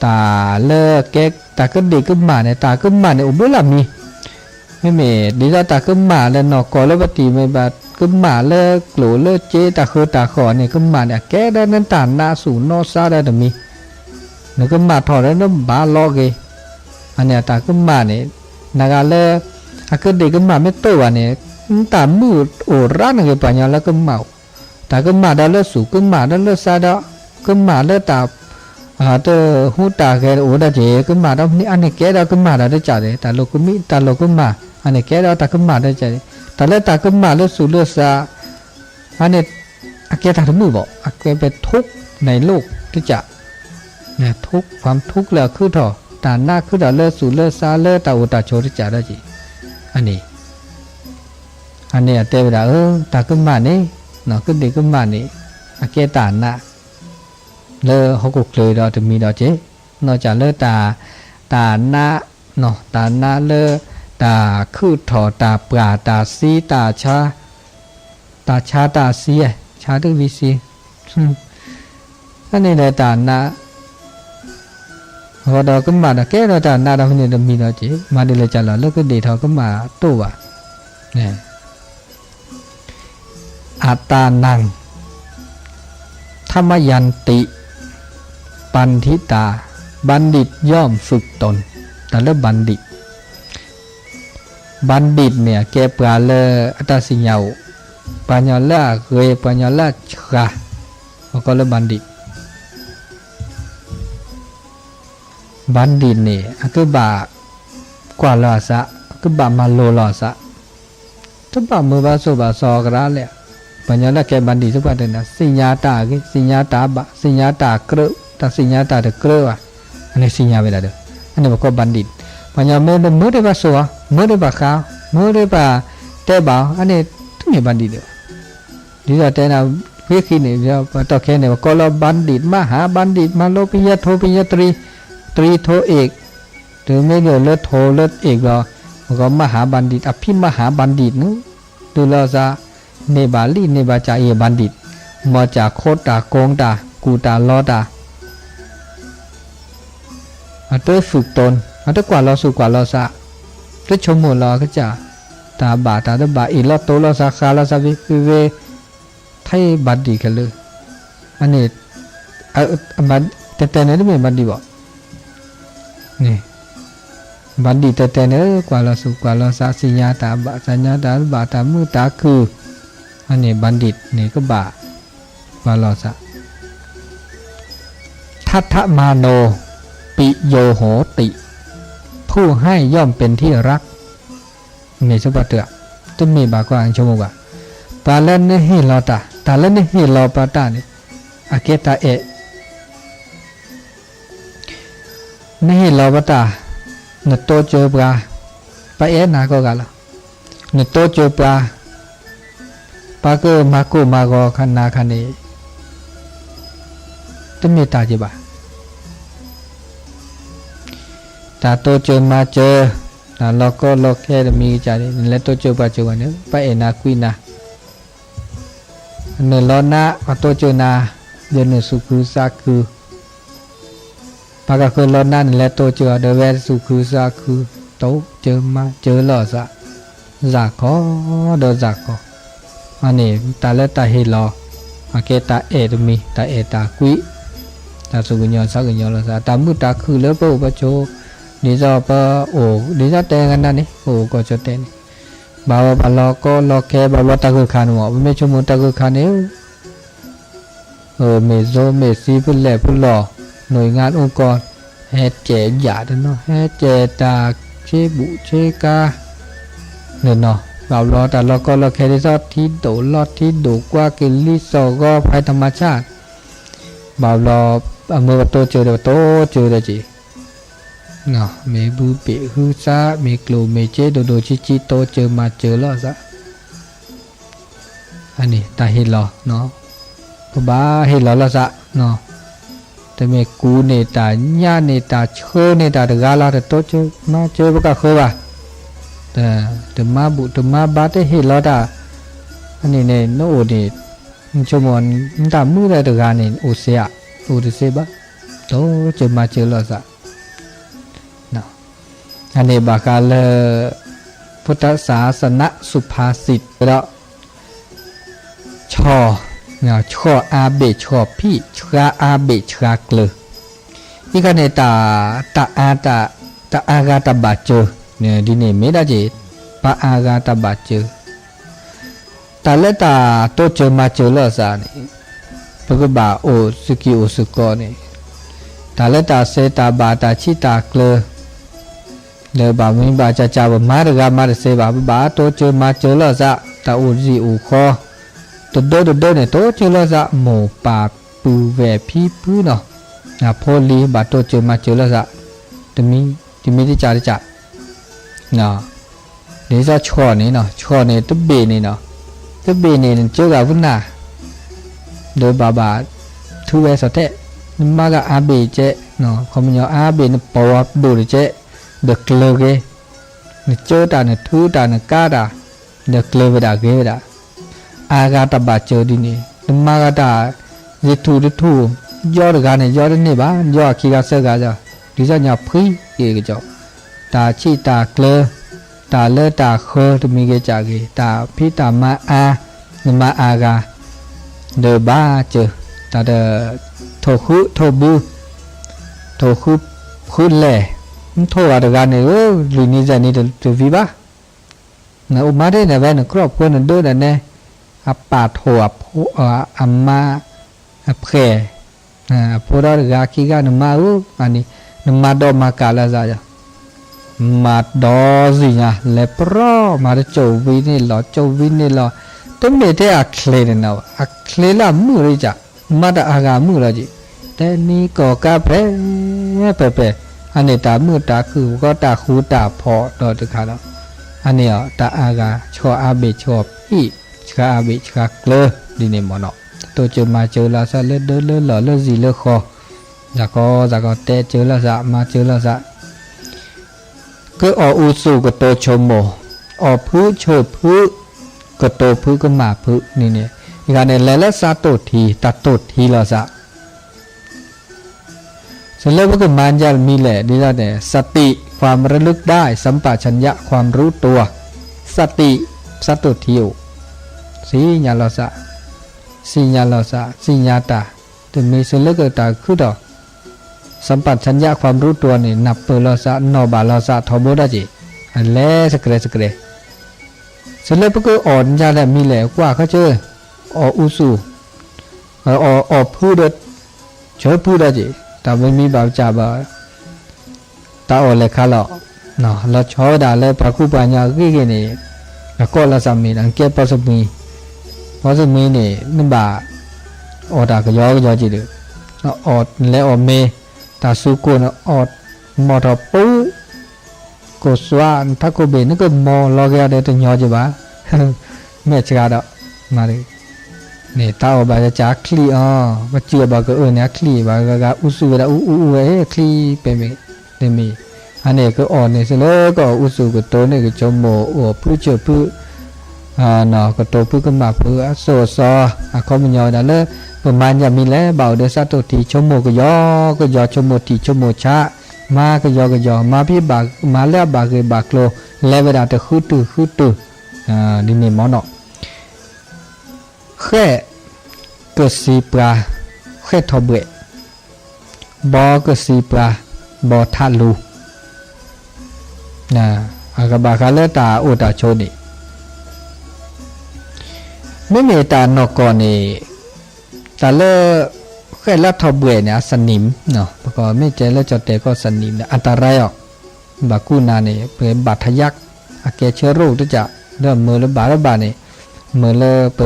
တၢ်လၢကဲ တၢ်ကဒ့ၣ်ကမၣ်န့ၣ် တၢ်ကမၣ်န့ၣ်အိၣ်ဘၣ်လၢမံၤ, မ့မ့ၢ်ဒ်သိးတၢ်ကမၣ်လၢနီၢ်ကီၢ်လၢပတံၤမ့ၢ်ဘၣ် ကမၣ်လၢကျိၣ်လၢစ့တၢ်ဃၢတၢ်ဃီန့ၣ် ကမၣ်န့ၣ် အကဲဒၣ်နတၢ်နးဆူၣ်နီၢ်ဆါဒၣ်တမံၤ, နကမၣ်ထီၣ်ဒီးနဘၣ်လီၤက့ၤ, အန့ၣ်တၢ်ကမၣ်န့ၣ် နဂၤလၢ အကဒ့ၣ်ကမၣ်မ့ၢ်တအိၣ်ဘၣ်န့ၣ် နတၢ်မုာ်အိၣ်ရၣ်န့ၣ်ဂ့ၤ ပှၤညီလၢကမၣ်အိၣ်, တၢ်ကမၣ်ဒီးလၢဆူၣ် ကမၣ်ဒီးလၢဆါဒီး ကမၣ်လၢတၢ် တဟူးတၢ်ဂဲၤအိၣ်ဒီးက့ၤ ကမၣ်ဒီးမ့ၢ်အန့ၣ်ကဲဒီးကမၣ်ဒီးတကးဒံး တၢ်လိၤကမံ တၢ်လိၤကမၣ် အန့ၣ်ကဲဒီးတၢ်ကမၣ်ဒီးတကးဒံး တၢ်လၢတၢ်ကမၣ်လၢဆူၣ်လၢဆါ အန့ၣ် အကဲတၢ်တမုာ်ဘၣ် အကဲပဲ ทุกข์ในโลก တကး ทุกข์ ความทุกข์ လၢအခုၣ်ထီၣ် တၢ်နးခုၣ်ထီၣ်လၢဆူၣ်လၢဆါလၢတၢ်အိၣ်တၢ်ဆိးတကးဒီးက့ၤ အန့ၣ် အန့ၣ်အတဲဝဲဒၣ် အၢ တၢ်ကမၣ်န့ၣ် ကဒ့ၣ်ကမၣ်န့ၣ် အကဲတၢ်နး လၢဟီၣ်ခိၣ်ချၢဒီးတမံၤဒီးက့ၤ နီၢ်ကၢ်လၢတၢ် တၢ်နး တၢ်နးလၢ တၢ်ခုၣ်ထီၣ် တၢ်ပှၢ် တၢ်သံ တၢ်ဆါ တၢ်ဆါတၢ်သံ ဆါတဝံၤသံ အန့ၣ်ဒီးတၢ်နး အဃိဒီးကမၣ်ဒီးကဲဒီးတၢ်နးဒီးဖဲန့ၣ်တမံၤဒီးက့ၤ မၤဒ်လဲၣ်ကၢ်လီၤလၢကဒ့ၣ်ထီၣ်ကမၣ်တအိၣ်ဘၣ် อัตตานัง ธรรมยันติ ปัณฑิตา บัณฑิตย่อมฝึกตน တၢ်လၢ บัณฑิต บัณฑิต န့ၣ် အကဲပှၤလၢအတၢ်စံၣ်ညါအိၣ် ပှၤညီလၢအဂ့ၤ ပှၤညီလၢအဆှး အကီးလၢ บัณฑิต บัณฑิต န့ၣ် အကဘၣ်ကွၢ်လီၤအသး အကဘၣ်မၤလိလီၤအသး တဘၣ်မုာ်ဘၣ်စိာ်ဘၣ်စီၤကရၢလဲၣ် ပှၤညီလၢကဲ บัณฑิต သ့ၣ်တဖၣ်န့ၣ် သ့ၣ်ညါတၢ်အဂ့ၤ သ့ၣ်ညါတၢ်ဘၣ် သ့ၣ်ညါတၢ်ကြၢး တၢ်သ့ၣ်ညါတၢ်တကြၢးဘၣ် အန့ၣ်သ့ၣ်ညါဝဲဒၣ်ဒီး အန့ၣ်ပကိး บัณฑิต ပှၤညီမ့ၢ်မုာ်ဒံးဘၣ်စိာ်အီၤ မုာ်ဒံးဘၣ်ဃးအီၤ မုာ်ဒံးဘၣ်တဲဘၣ်အီၤ အန့ၣ်တမ့ၢ် บัณฑิต ဒံးဘၣ် ဒ်သိးတဲနၤ ဖဲခံန့ၣ် ပတီၢ်ခဲန့ၣ် ပကိးလၢ บัณฑิต มหาบัณฑิต မၤလိ ပญญาโท ปริญญาตรี ตรีโทเอก တုၤမ့ၢ်လၢ โท လၢ เอก လီၤ ပကိး มหาบัณฑิต อภิมหาบัณฑิต န့ၣ် တုၤလီၤသး န့ၢ်ဘၣ်လံၣ်န့ၢ်ဘၣ်စၢ်အံၤ บัณฑิต မ်စၢ်ခိးတၢ်ကိးတၢ် ကူၣ်တၢ်လီတၢ် အတၢ်ဖုးတိၢ် အတၢ်ကွၢ်လီၤသူၣ်ကွၢ်လီၤသး, တၢ်ဆိကမိၣ်လီၤအကစၢ်, တၢ်ဘၣ်တၢ်တဘၣ် အ့ၣ်လိာ်တိလိာ်သး ဃးလိာ်သး ဝ့ဝ့ဝ့, ထဲဘၣ်ဒံးခဲလၢာ်, အန့ၣ်, တဲတဲန့ၣ်တမ့ၢ်ဘၣ်ဒံးဘၣ်, န့ၣ်, ဘၣ်ဒံးတဲတဲန့ၣ် ကွၢ်လီၤသူၣ်ကွၢ်လီၤသး သ့ၣ်ညါတၢ်ဘၣ် သ့ၣ်ညါတၢ်ဘၣ် တၢ်မုာ်တၢ်ခုၣ်, အန့ၣ် ဘၣ်ဒံးန့ၣ်ကဘၣ် ကွၢ်လီၤသး ထထမၤနိ ပိယိဟောတိ, ผู้ให้ย่อมเป็นที่รัก, မ့ၢ်စ့ၢ်ပှၤတၢၢ်, တမ့ၢ်ဘၣ်ကွၢ်ဆိကမိၣ်ဘၣ်, ပှၤလၢနဟ့ၣ်လီၤတၢ် တၢ်လၢနဟ့ၣ်လီၤပှၤတၢ်န့ၣ် အကဲတၢ်အဲၣ် နဟ့ၣ်လီၤပှၤတၢ်, နတိစၢၤပှၤ, ပှၤအဲၣ်နၤကိးဂၤလီၤ. နတိစၢၤပှၤ, ပှၤကမၤကိၢ်မၤဂီၤနၤခါန့ၣ် တမ့ၢ်တၢ်က့ၤဘၣ်. တၢ်တိစၢၤမၤစၢၤ, တၢ်လီၤကီလီၤခဲတမံၤကစၢ်န့ၣ် နလဲၤတိစၢၤပှၤစၢၤပှၤန့ၣ် ပှၤအဲၣ်နၤကွံနၤ နလီၤနါ ပှၤတိစၢၤနၤ, ဒီးနသူၣ်ခုသးခု, ပှၤကဃၢလီၤနါ နလဲၤတိစၢၤအီၤ ဒီးဝဲသူၣ်ခုသးခု, တိစၢၤမၤစၢၤလိာ်သး, စၢ်ခီဒီးစၢ်ခီ, အန့ၣ် တၢ်လၢတၢ်ဟ့ၣ်လီၤ အကဲတၢ်အဲၣ်တမံၤ, တၢ်အဲၣ်တၢ်ကွံ, တၢ်သူၣ်ကညီၤသးကညီၤလိာ်သး, တၢ်မုာ်တၢ်ခုၣ်လၢပအိၣ်ပဆိး, ဒ်သိးပအိၣ် ဒ်သိးတဲကနၣ်န့ၣ် ပအိၣ်ကီၢ်ကၠီၣ်တဲာ်န့ၣ် ဘၣ်ဝဲပှၤလီၤကီလီၤခဲ ဘၣ်ဘျီတၢ်ဂုၤခါန့ၣ်မ့ၢ် ပမ့ၢ်ဆိကမိၣ်တၢ်ဂုၤခါန့ၣ် မ့ၢ်စိမ့ၢ်သံဖုလဲၣ်ဖုလီၢ် หน่วยงานองค์กร ဟဲကဲးယၣ်တနီၤ ဟဲကဲးတၢ်ဆ့ဘူးဆ့ကါ န့ၣ်နီၤ ဘၣ်ဘျီတၢ်လီၤကီလီၤခဲဒ်သိးထံဒိၣ်လီၢ်ထံဒိၣ်ကွၢ်က့ၤလံစီၢ်ဂီၤ ภัยธรรมชาติ ဘၣ်ဘျီ အမ့ၢ်ပတိစၢၤဒီးပတိစၢၤဒီးက့ၤ မ့ၢ်ဘုပ့ၣ်ဟုသး မ့ၢ်ကျိၣ်မ့ၢ်စ့ဒိၣ်ဒိၣ်ဆံးဆံး တိစၢၤမၤစၢၤလိာ်သး အန့ၣ် တၢ်ဟ့ၣ်လီၤ, ပဘၣ်ဟ့ၣ်လီၤလိာ်သး, တမ့ၢ်ကူန့ၢ်တၢ်ညၣ်န့ၢ်တၢ်ဆှၢန့ၢ်တၢ်တဂၤလီၤ တတိစၢၤမၤစၢၤပကဃၢၤဘၣ်, တမၤဘူၣ်တမၤဘါတဟ့ၣ်လီၤတၢ်, အန့ၣ်န့ၣ် နအိၣ်န့ၣ် နဆိကမိၣ် နတၢ်မုာ်လၢတဂၤန့ၣ် အိၣ်စ့ဧါ, အိၣ်တသ့ဘၣ်, တိစၢၤမၤစၢၤလိာ်သး အန့ၣ်ဘၣ်ဃးလၢ พุทธศาสนสุภาษิตဒီး ဆီၣ်အါဘ့ၣ်ဆီၣ်ဖံး ဆှါအါဘ့ၣ်ဆှါကျၢၤ, အံၤခါန့ၣ် တၢ်အါဂၤတၢ်ဘၣ်စၢၤ ဒ်န့ၣ်မ့ၢ်ဒၣ်က့ၤ ပှၤအါဂၤတၢ်ဘၣ်စၢၤ တၢ်လၢတၢ်တိစၢၤမၤစၢၤလိာ်သးန့ၣ် ပကဘၣ်အိၣ်စကံၢ်အိၣ်စကီးန့ၣ် တၢ်လၢတၢ်စဲတၢ်ဘၣ်တၢ်ဆံးတၢ်ကျၢၤ လၢဘၣ်မံဘၣ်ကၢ်ကၢ် ပမၤတဂၤမၤတသ့ဘၣ် ပဘၣ်တိစၢၤမၤစၢၤလိာ်သး တၢ်အိၣ်စံၣ်အိၣ်ဃီ တဒၢတဒၢန့ၣ် တိစၢၤလိာ်သး မိၢ်ပၢ်ပုၢ်ဝဲၢ်ဖံဖုနီၤ ဖိလံၤဘၣ်တိစၢၤမၤစၢၤလိာ်သး တမံၤတမံၤတကၢ်တကၢ် ဒ်သိးဆီၣ်န့ၣ်နီၤ ဆီၣ်န့ၣ်တဘ့ၣ်န့ၣ်နီၤ တဘ့ၣ်န့ၣ် နကၢဂၤပနၢ် ဒီးဘၣ်ဘၣ် ထုဝဲစီၤထဲ နမၤဂၤအါဘ့ၣ်ကဲ ခီပညီအါဘ့ၣ်နပိာ်အပဒိၣ်တကဲ ဒီးကျၢၤဂ့ၤ နကၢတၢ်နထုတၢ်နကါတၢ် ဒီးကျၢၤဝဲဒၣ်ဂ့ၤဝဲဒၣ် အါဂၤတၢ်ဘၣ်စၢၤဒ်န့ၣ် နမၤဂၤတၢ် ယထူၣ်တထူၣ် ယီတဂၤန့ၣ် ယီတန့ၢ်ဘၣ် ယီအခံဂၤသၢဂၤ ဒ်သိးညါဖှံက့ၤကစီၣ် တၢ်ဆံးတၢ်ကျၢၤ တၢ်လၢတၢ်ဃၢတမံၤဂ့ၤကၢ်ဂ့ၤ တၢ်ဖံးတၢ်မၤအါ နမၤအါဂၤ ဒီးဘၣ်စၢၤ တၢ်ဒီး ထိၣ်ဃုထိၣ်ဘု ထိၣ်ဃုဖုလဲၣ် နထိၣ်ဂၤတဂၤန့ၣ် လွံၢ်နံၤယဲၢ်နံၤတဝံၤဘၣ် နအိၣ်မၤဒ်န့ၣ်ဝဲ နကျီၢ်ဖိနဒၢဒၣ်နဲ အပၢ်ထိၣ်အဖိ အမါ အဖှဲၣ် အဖိဒီတဂၤခံဂၤ နမၤဧၢ နမၤဒီးမၤကၢ်လၢအသး မၤဒီးသ့ၣ်ညါ လဲၤပြီ မၤတကၠိၣ်ဝံၤန့ၣ်လီၤ ကၠိၣ်ဝံၤန့ၣ်လီၤ တမ့ၢ်ထဲအချ့န့ၣ်နီၤ အချ့လၢအမုာ်လီၤကၢ် မၤတၢ်အါဂၤမုာ်လီၤကၢ် တဲနံၤကီၢ်ကါဖဲ ဖဲဖဲ အန့ၣ်တၢ်မုာ်တၢ်ခုၣ် ပကီတၢ်ဃူတၢ်ဖိးဒီးတခါဒီး အန့ၣ်အီၤ တၢ်အါဂၤ ဆီၣ်အါဘ့ၣ်ဆီၣ်ဖံး ဆှါအါဘ့ၣ်ဆှါကျၢၤ ဒ်န့ၣ်မ့ၢ်နီၤ တိစၢၤမၤစၢၤလိာ်သးလၢဒၢလၢလီၢ်လၢဇံၣ်လၢဃီ သးကီသးကီတဲစၢၤလိာ်သး မၤစၢၤလိာ်သး ကအီၣ်အူသူၣ်ကတိၤဆိကမိၣ်, အီၣ်ဖုဆိၣ်ဖု ကတိၤဖုကမၣ်ဖုန့ၣ်န့ၣ်, ယဂၤန့ၣ် လဲၤလၢသးတိၢ်ထံ တၢ်တိၢ်ထံလိာ်သး, စံးလၢပကမၤဒ်လဲၣ်မံၤလဲၣ် ဒ်သိးန့ၣ် สติ ความระลึกได้ สัมปชัญญะ ความรู้ตัว สติ သးတိၣ်ထံအိၣ် သ့ၣ်ညါလီၤသး သ့ၣ်ညါလီၤသး သ့ၣ်ညါတၢ် တမ့ၢ်စံးလၢကတၢ်ခုၣ်ထီၣ် สัมปชัญญะ ความรู้ตัว န့ၣ် နၢ်ပၢၢ်လီၤသး နီၣ်ဘၣ်လီၤသးထီဘိဒၣ်က့ၤ အလဲၤစဲးစဲး စံးလၢပကအီၣ်ဒ်လဲၣ်မံၤလဲၣ် ကွၢ်ခီဆၢ အီၣ်အူသူၣ် အီၣ်ဖုဒီး ဆၢဖုဒီးက့ၤ တၢ်မ့ၢ်မံဘၣ်ပစၢ်ဘၣ် တၢ်အီၣ်လဲၤခါလီၤ လီၤဆီဝဲဒၣ်လၢပှၤကူပှၤညီအဂ့ၢ်ဂ့ၢ်န့ၣ် အကီၢ်လီၤစၢ်မ့ၢ် အကဲပီစမံၤ ပီစမံၤန့ၣ် နဘၣ်အီၣ်တၢ်ကယီကယီက့ၤဒီး လဲၤအီၣ်မ့ၤ တၢ်စူၤကိၢ်န့ၣ် အီၣ်မီၢ်ထီၣ်ပူ ကိၢ်သွါ နထးခိၣ်ဘ့ၣ် နကမီၢ်လီၤက့ၤအီၤဒီးတညီက့ၤဘၣ် မဲာ်ဆှးဒီး မၤ န့ၣ် တၢ်အီၣ်ဘၣ်ကစၢ်အချံၣ်အီၤ ပစံးအီၤဘၣ်ကအၢန့ၣ် အချံၣ်ဘၣ်ဂၤဂၤ အူသူၣ်ဝဲဒၣ်အူအူဝဲ ချံၣ်ပဲမ့ၢ် တမ့ၢ် အန့ၣ်ကအီၣ်န့ၣ် စံးလၢကအီၣ်အူသူၣ်ကတိၤန့ၣ် ကဆိကမိၣ်အီၣ်ဖုဆၢဖု ကတိၤဖုကမၣ်ဖု အစိအစီ အခီပညီဝဲဒၣ်လၢ ပမၤဒ်လဲၣ်မံၤလဲၣ် ဘၣ်အိၣ်ဒီးသးတိၣ်ထံ ဆိကမိၣ်ကယီကယီ ဆိကမိၣ်ထံၣ်ဆိကမိၣ်ဆး မၤကယီကယီ မၤဖဲဘၣ် မၤလၢအဘၣ်ဂ့ၤဘၣ်ကျိၤ လဲၤဝဲဒၣ်တဃုတုာ်ဃုတုာ် ဒ်န့ၣ်မ့ၢ်နီၤ ဃဲၣ်ကစံးပှၤ ဃဲၣ်ထီၣ်ဘှဲၣ် ဘီကစံးပှၤ ဘီထးလူၤ အကဘၣ်ဃးလၢတၢ်အိၣ်တၢ်ဆိးန့ၣ် မ့မ့ၢ်တၢ်နီၢ်ကီၢ်န့ၣ် တၢ်လၢ ဃဲၣ်လၢထီၣ်ဘှဲၣ်န့ၣ် အစနံၣ် ပကမ့ၢ်တဲလၢကၠီၣ်တဲာ်ကီၢ်စနံၣ်န့ၣ် အတရါအီၤ ဘၣ်ကူၣ်နၤန့ၣ် ပဘၣ်ထယါ အကဲဆၢရိၣ်တကး ဒီးမုာ်လၢဘၣ်တဘၣ်န့ၣ် မုာ်လၢပ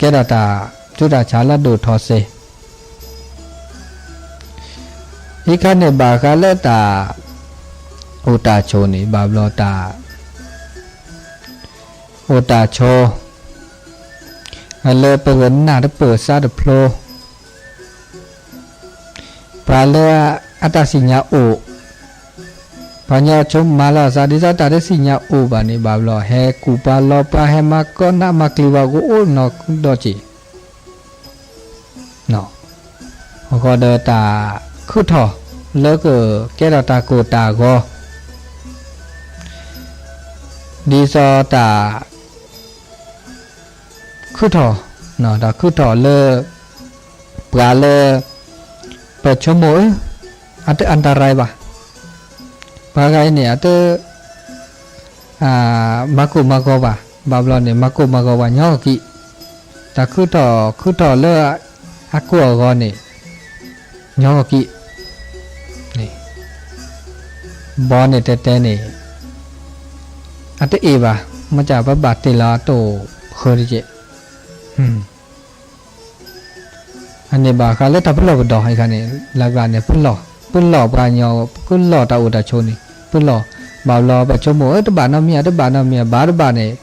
ကဲထီၣ်တၢ်ဆူးတၢ်ဆါလၢအဒိၣ်ထီၣ်စ့ၢ် အံၤခါန့ၣ်ဘၣ်ဃးလၢတၢ် အိၣ်တၢ်ဆိးန့ၣ် ဘၣ်ဘျီတၢ် အိၣ်တၢ်ဆိး လၢပကနၢ်တပၢၢ်စးတဖျိ ပှၤလၢအတၢ်စံၣ်ညါအိၣ် ပှၤညီဆိမၤလီၤသး ဒ်သိးတၢ်တစံၣ်ညါအိၣ်ဘၣ်န့ၣ် ဘၣ်ဘျီ ဟဲကူၣ်ပှၤလီၤပှၤ ဟဲမၤကီနးမၤကျံၤပှၤကအိၣ်နီၢ်ဒီးက့ၤ အဃိဒီးတၢ်ခုၣ်ထီၣ်လၢကကဲထီၣ်တၢ်ကိၢ်တၢ်ဂီၤ ဒ်သိးတၢ် ခုၣ်ထီၣ် တၢ်ခုၣ်ထီၣ်လၢ ပှၤလၢ ပဆိကမိၣ်ဧၢ အတအန္တရာယ်ဘၣ် ပှၤဂၤအံၤန့ၣ် အတ မၤကိၢ်မၤဂီၤဘၣ် ဘၣ်ဘျီန့ၣ် မၤကိၢ်မၤဂီၤဘၣ်ညီကီၢ်ကံၣ် တၢ်ခုၣ်ထီၣ်ခုၣ်ထီၣ်လၢ အကိၢ်အဂီၤန့ၣ် ညီကီၢ်ကံၣ် ဘီန့ၣ်တဲတဲန့ၣ် အတအ့ၣ်ဘၣ် မ့ၢ်ကပဘၣ်တ့ၢ်လီၤတိၢ်ဃၢတက့ၢ် အန့ၣ်ဘၣ်ဃးလၢတၢ်ပလီၢ်ပဒီ အခါန့ၣ် လၢ်ကျါန့ၣ် ပလီၢ် ပလီၢ်ပှၤကညီ ပလီၢ်တၢ်အိၣ်တၢ်ဆိးန့ၣ် ပလီၢ် ဘၣ်ဘျီပဆိကမိၣ် အၢ တဘၣ်နီတမံၤ တဘၣ်နီတမံၤ ဘၣ်တဘၣ်န့ၣ်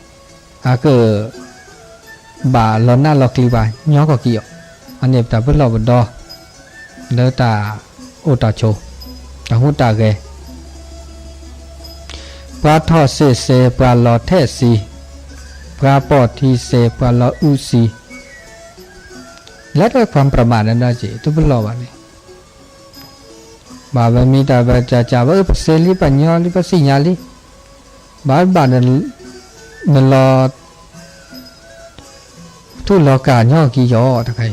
အက ဘၣ်လီၤနးလီၤကျံၤဘၣ် ညီကီၢ်ကံၣ်အီၤ အန့ၣ်ပတၢ်ပလီၢ်ပဒီ လၢတၢ်အိၣ်တၢ်ဆိး တၢ်ဟူးတၢ်ဂဲၤ ပှၤထီၣ်စ့ၢ်စ့ၢ် ပှၤလီၤထဲးစ့ၢ် ပှၤပိာ်ထံစ့ၢ် ပှၤလီၤအုးစ့ၢ် လၢတၢ်ခွါပြမၤန့ၣ်ဒီးက့ၤ တပလီၢ်ဘၣ်န့ၣ် ဘၣ်ပမံတၢ်ပကကးဘၣ် အၢ ပစ့လံ ပညီလံ ပစံၣ်ညါလံ ဘၣ်တဘၣ် နလီၤ ထူၣ်လီၤကၢ်ညီကီၢ်ကံၣ်အီၤတခါ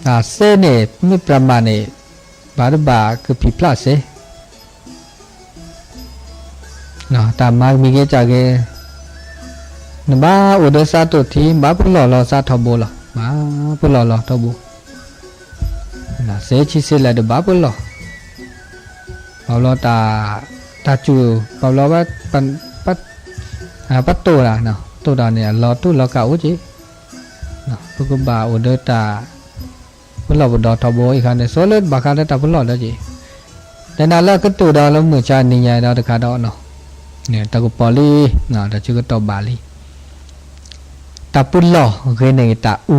အံၤ တၢ်စ့န့ၣ် မ့ၢ်ပြမၤန့ၣ် ဘၣ်တဘၣ်ကဖံးဖျးစ့ တၢ်မၤမံၤဂ့ၤကၢ်ဂ့ၤ နဘၣ်အိၣ်ဒီးသးတိၣ်ထံ ဘၣ်ပလီၢ်လီၤသးထီဘိလီၤ ဘၣ်ပလီၢ်လီၤထီဘိ စ့ဆံစ့လဲၣ်ဒီးဘၣ်ပလီၢ် ဘၣ်ဘျီတၢ် တၢ်စူၢ် ဘၣ်ဘျီ ပတိၢ်တၢ် တိၢ်တၢ်န့ၣ် အလီၤတူၢ်လီၤကၢ်အိၣ်က့ၤ ပကဘၣ်အိၣ်ဒီးတၢ် ပလီၢ်ပဒီထီဘိအံၤခါန့ၣ် ဆိလၢဘၣ်ဃးလၢတၢ်ပလီၢ်ဒီးက့ၤ တဲနၤလၢကတိၤဒီးလၢမုၢ်ဆါနံၤညါဒီးတခါဒီး တၢ်ကပီၤလံ တၢ်ဆၢကတီၢ်ဘၣ်လံ တၢ်ပလီၢ်ဂ့ၤန့ၢ်ဂ့ၤတၢ်အူ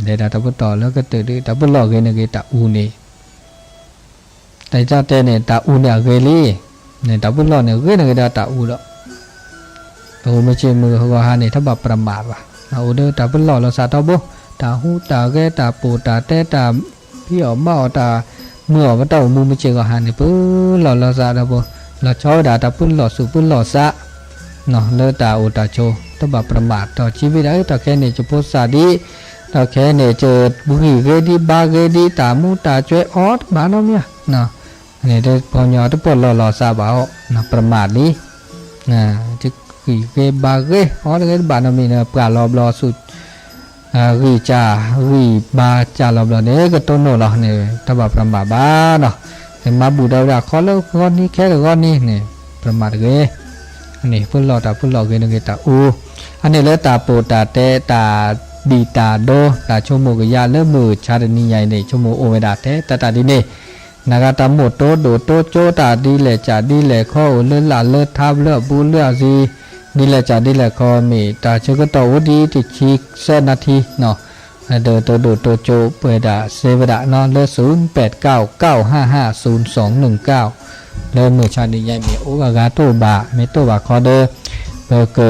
လဲၤဒၣ်တၢ်ပတီၢ်လၢကတၢၢ်ဒီး တၢ်ပလီၢ်ဂ့ၤန့ၢ်ဂ့ၤတၢ်အူန့ၣ် တၢ်တဲန့ၣ် တၢ်အူန့ၣ်အဂ့ၤလံ န့ၣ် တၢ်ပလီၢ်န့ၣ် ဂ့ၤန့ၢ်ဂ့ၤဒၣ်တၢ်အူဒီး ပအိၣ်မ့ၢ်ဆ့ၣ်မုၢ်ဂီၤဟါန့ၣ် တဘၣ်ပြမၤဘၣ် အိၣ်ဒီးတၢ်ပလီၢ်လီၤစးထီဘိ တၢ်ဟူးတၢ်ဂဲၤ တၢ်ပိာ်တၢ်တဲ တၢ်ဖံးအီၣ်မၤအီၣ် တၢ်မုာ်အီၣ် ပတၢ်အိၣ်မူမုာ်စ့ၢ်ကီးဟးန့ၣ် ပလီၢ်လီၤသးဒီးပ လီၤဆီဝဲဒၣ်တၢ်ပလီၢ်သူၣ်ပလီၢ်သး လၢတၢ်အိၣ်တၢ်ဆိး တဘၣ်ပြးမး ဒီးစံးဝဲဒၣ် တၢ်ခဲအံၤန့ၣ် ယဖိသၣ်ဒံး တၢ်ခဲအံၤန့ၣ် ယဂံၢ်ဂ့ၤဒံး ဘါဂ့ၤဒံး တၢ်မူတၢ်ကွဲးအီၤတဘၣ်နီတမံၤ န့ၣ် ပှၤကညီတပလီၢ်လီၤသးဘၣ်အီၤ ပြးမးလံ ဂံၢ်ဂ့ၤဘါဂ့ၤ အီၤတဂ့ၤတဘၣ်နီတမံၤန့ၣ် ပှၢ်လီၤဘျီဆူၣ် ဂံၢ်စၢ်ဂံၢ်ဘါစၢ်လီၤဘျီန့ၣ် ကတိၢ်နီၣ်လီၤန့ၣ် တဘၣ်ပြးမးဘၣ်နီၤ မၤဘူၣ်ဒီးဝဲဒၣ်ခီလၢဂီၤနံၤခဲလၢာ်ဂီၤနံၤန့ၣ် ပြးမးတဂ့ၤ အန့ၣ် ပလီၢ်တၢ်ပလီၢ်ဂ့ၤန့ၣ်ဂ့ၤတၢ်အူ အန့ၣ်လၢတၢ်ပိာ်တၢ်တဲ တၢ်ဒံးတၢ်ဒိ တၢ်ဆိကမိၣ်ကယၢ်လၢမုၢ်ဆါတနံၤညါအံၤန့ၣ် ဆိကမိၣ်အိၣ်ဝဲဒၣ်ထဲတၢ်တၢ်ဒ်န့ၣ် နဂၤတၢ်မိၣ်တိဒိၣ်တိကၠိ တၢ်ဒ်လဲၣ်စၢ်ဒ်လဲၣ်ခီ အိၣ်လၢလၢ်လၢထါ လၢအဘူးလၢအသံ ဒ်လဲၣ်စၢ်ဒ်လဲၣ်ခီ မ့ၢ်တၢ်ဆၢကတီၢ်အိၣ်ဒံးတဆံသၢနၣ်ထံ ဒီးတဒိၣ်တိကၠိ ပှဲၤဒၣ်စ့ဝဲဒၣ်နီၤ လၢ သုၣ် ပၢၢ် ကၠၢ် ကၠၢ် ဟၣ် ဟၣ် သုၣ် သွင် ၼိုင်ၣ် ကၠၢ် လၢမုၢ်ဆါနံၤညါအံၤ မ့ၢ်အိၣ်ဂၤဂၤတအိၣ်ဘၣ် မ့ၢ်တအိၣ်ဘၣ်ခီဒီး ပက ပၢၢ်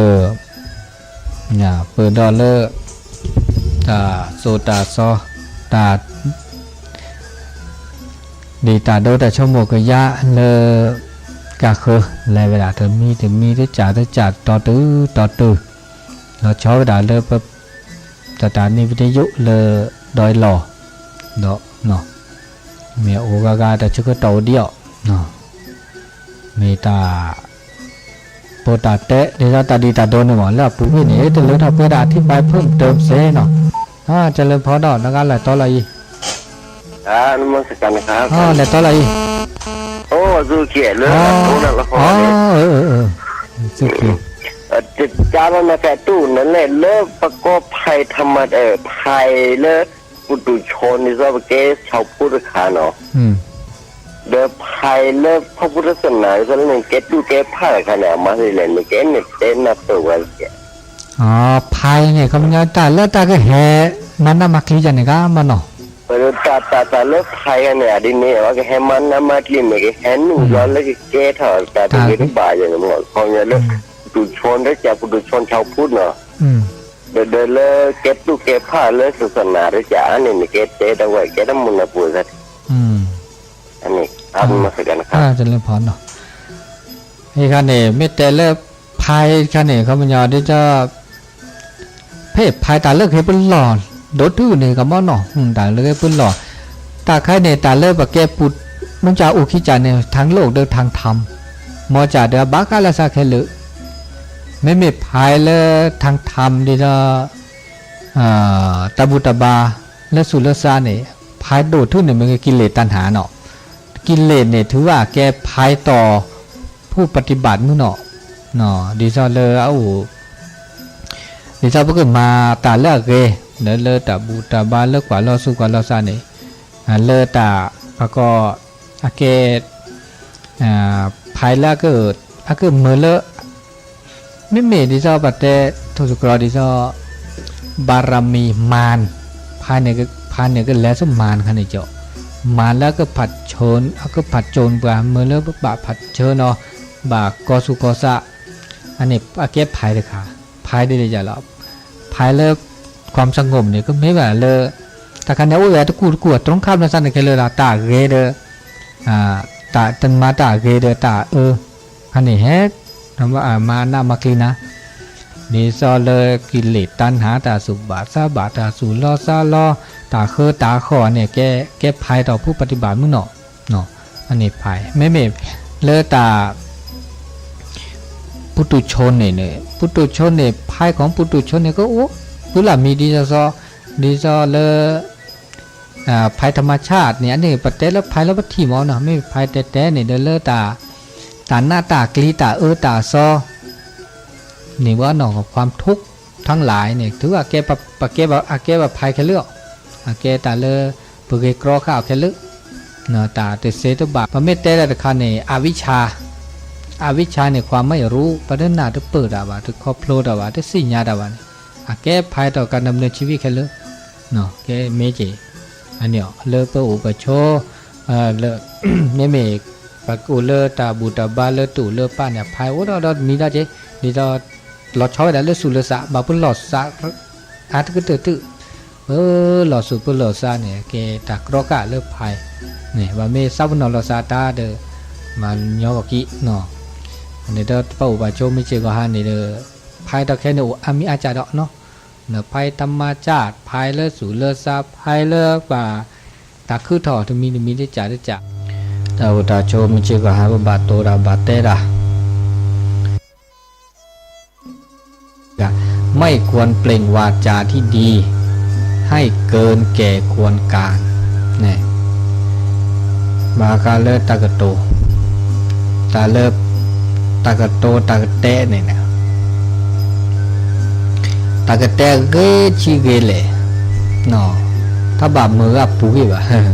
ဒီးလၢ တၢ်သိၣ်တၢ်သီ တၢ် ဒံးတၢ်ဒိ တၢ်ဆိကမိၣ်ကယၢ်လၢ ကးဃၢၤ လဲၤဝဲဒၣ်တမံၤတမံၤ တစၢ်တစၢ် တီတုၤတီတုၤ လီၤဆီဝဲဒၣ်လၢပ တၢ်တၢ်န့ၣ် video လၢ ဒီးလီၢ် ဒီး မ့ၢ်အိၣ်ဂၤဂၤတၢ်ဆၢကတီၢ်အိၣ်ဒံးအီၤ မ့ၢ်တၢ် ပိာ်တၢ်တဲ ဒ်သိးတၢ်ဒံးတၢ်ဒိန့ၣ်မ့ၢ် လၢအပူၤကွံာ်န့ၣ် တလၢထီၣ်ပှဲၤဒၣ်အထံၣ်ဘၣ်ဖုၣ်တၢၢ်စ့နီၤ ကလၢဖီဒီး နဂၤလဲၤတီလီၤအံၤ လဲၤတီလီၤအံၤ အိၣ် လၢ တကးလီၤနသးတူၢ်နလဲၣ် လၢပကီၢ်ဖဲထမး ဖဲလၢ ပူတူၢ်ဆိန့ၣ် ဒ်သိးပကဲဆီဖိတခါနီၤ ဒီးဖဲလၢဖီဖိတသနာ် ဒ်သိးလၢနကဲတူၢ်ကဲဖးတခါန့ၣ် အမၤသ့လဲၣ် နကဲနတဲနၢ်ပၢၢ်ဝဲ ဖဲန့ၣ် ခီပညီတၢ်လၢတၢ်ကဟဲ မၤနးမၤကျံယၤန့ၣ်ဂ့ၤမးနီၤ ပတၢ်တၢ်တၢ်လၢဖဲဂၤန့ၣ် အဒ်န့ၣ် အဝဲကဟဲမၤနးမၤကျံန့ၣ် ကဟဲနုာ်လီၤလၢကကဲထီၣ်တၢ်တဂ့ၤတဘၣ်ယဲန့ၣ်မ့ၢ် ခီပညီလၢ ပူတူၢ်ဆိ တကးပူတူၢ်ဆိဆီဖိနီၤ ဒီးဒီးလၢကဲတူၢ်ကဲဖးလၢ ศาสนา တကးအါန့ၣ် နကဲတဲတၢ်ဝဲ ကဲတၢ်မူၤနၢ်ပူၤသး အန့ၣ် အါမးစကနခါ တလၢဖီနီၤ အံၤခါန့ၣ် မ့ၢ်တဲလၢ ဖဲခါန့ၣ် ခီပညီဒ်သိး ဖဲဖဲတၢ်လၢကဟဲပလီၢ် ဒိၣ်တုၤန့ၣ် ကမီနီၤ တၢ်လၢကဟဲပလီၢ် တၢ်ခဲအံၤန့ၣ် တၢ်လၢပကဲပူၤ မ့ၢ်ကအိၣ်ခံကၢ်န့ၣ် ทางโลกဒီး ทางธรรม မ်ကၢ်ဒီးအဘၣ်ဃးလၢသးခဲလၢာ် မ့မ့ၢ်ဖဲလၢ ทางธรรม ဒ်သိး တၢ်ဘူၣ်တၢ်ဘါ လၢသူၣ်လၢသးန့ၣ် ဖဲဒိၣ်တုၤန့ၣ် မ့ၢ်ကကိလေသာ တၢ်ဟးနီၤ ကိလေသာန့ၣ် ထုးဘၣ်ကဲဖဲတီၤ ผู้ปฏิบัติ မုၢ်နီၤ ဒ်သိးလၢအအိၣ် ဒ်သိးပကမၤတၢ်လၢအဂ့ၤ လၢလၢတၢ်ဘူၣ်တၢ်ဘါလၢကွၢ်လီၤသူၣ်ကွၢ်လီၤသးန့ၣ် လၢတၢ်ပကီၢ် အကဲ ဖဲလၢ အကမၢလၢ မ့မ့ၢ်ဒ်သိးပတဲ ထိၣ်သတြီၤဒ်သိး บารมีมาร ဖဲန့ၣ်ကလဲၤဆူမၢ်ခါန့ၣ်ကီး မၢ်လၢအကဖး အကဖးကၠိၣ်ပှၤ မၢလၢပဘၣ်ဖးကၠိၣ်နီၤ ဘၣ်ကီသူၣ်ကီသး အန့ၣ်အကဲဖဲတခါ ဖဲဒ်လဲၣ်ယၤလီၤ ဖဲလၢ ความสงบ န့ၣ် ကမ့ၢ်ဘၣ်လၢ တၢ်ခါန့ၣ်အိၣ်ဝဲတကူၣ်တကူၣ် အတြီခါပနသးန့ၣ်ခဲလၢာ်လီၤ တၢ်ဂ့ၤဒီး တၢ်တမၤတၢ်ဂ့ၤဒီးတၢ်အၢ ခါန့ၣ်ဟဲ မၤနးမၤကျံနၤ ဒ်သိးလၢကိလေသာ တၢ်ဟး တၢ်သူၣ်ဘၣ်သးဘၣ် တၢ်သူၣ်လီသးလီ တၢ်ဃၢတၢ်ဃီန့ၣ် ကဲဖဲတီၤ ผู้ปฏิบัติ မုၢ်နီၤ အန့ၣ်ဖဲ မ့မ့ၢ်လၢတၢ် ပုတုဇဉ်န့ၣ်န့ၣ် ပုတုဇဉ်န့ၣ် ဖဲ ของပုတုဇဉ်န့ၣ် ကအိၣ် ပုလၢမံၤဒ်သိး ဒ်သိးလၢ ဖဲ ธรรมชาติ န့ၣ် အန့ၣ် ပတဲလၢဖဲလၢပထံၣ်မ့ၢ်နီၤ မ့ၢ်ဖဲတဲတဲန့ၣ် ဒီးလၢ တၢ်နးတၢ်ကျံ တၢ်အၢတၢ်သီ န့ၣ်ဝဲနီၤ ความทุกข์ทั้งหลาย န့ၣ် ထုးဘၣ်ကဲ အကဲဘၣ်ဖဲခဲလၢာ် အကဲတၢ်လၢ ပဂ့ၤကြီဃာ်အီၤခဲလၢာ် တၢ်တသ့တဘၣ် ပမ့ၢ်တဲတၢ်တခါန့ၣ် အဝိชชา အဝိชชา န့ၣ် ความไม่รู้ ပတနၢ်တပၢၢ်တၢ်ဘၣ် တခီဖျိတၢ်ဘၣ် တသ့ၣ်ညါတၢ်ဘၣ်န့ၣ် အကဲဖဲတီၤ การดำเนินชีวิต ခဲလၢာ် ကဲမ့ၢ်က့ၤ အန့ၣ် လၢပအိၣ်ပဆိး လၢ မ့မ့ၢ် ပကအိၣ်လၢတၢ်ဘူၣ်တၢ်ဘါလၢတအိၣ်လၢပၢ်န့ၣ် ဖဲအိၣ်ဒီးဒီးမံၤဒီးက့ၤ ဒ်သိး လီၤဆီဝဲဒၣ်လၢသူၣ်လၢသး ဘၣ်ပလီၢ်သး အါတကတၢၢ်တုၤ ပလီၤဆူၣ်ပလီၤစါန့ၣ် ကဲတၢ်ကြီဃာ်လၢဖဲန့ၣ် ဘၣ်မ့ၢ်သးပနီၣ်လီၤစၢ်တၢ်ဒီး မၤညီဂီၤကံနီၤ, န့ၣ်ဒီးတပာ်အိၣ်ဘၣ်ဆိမ့ၢ်စ့ၢ်ကီးဟါန့ၣ်ဒီး ဖဲတၢ်ခဲန့ၣ်အိၣ်အါမံၤအါစှၤဒီးနီၤ, နဖဲတၢ်မၤစၢ် ဖဲလၢဆူၣ်လၢစါ ဖဲလၢပှၤ တၢ်ခုထီၣ်တမံၤတမံၤတစဲးတစဲး, တၢ်အိၣ်တၢ်ဆိးမ့ၢ်စ့ၢ်ကီးဟါ ပဘၣ်တိၤတၢ်ဘၣ်တဲတၢ် ไม่ควรเปล่งวาจาที่ดี ให้เกินแก่ควรการ န့ၣ် ဘၣ်ဃးလၢတၢ်ကတိၤ တၢ်လၢ တၢ်ကတိၤတၢ်ကတဲန့ၣ် တၢ်ကတဲဂ့ၤဆံဂ့ၤလဲၣ်, တၢ်ဘၣ်မုာ်ဂ့ၤပူၤဂ့ၤဘၣ်,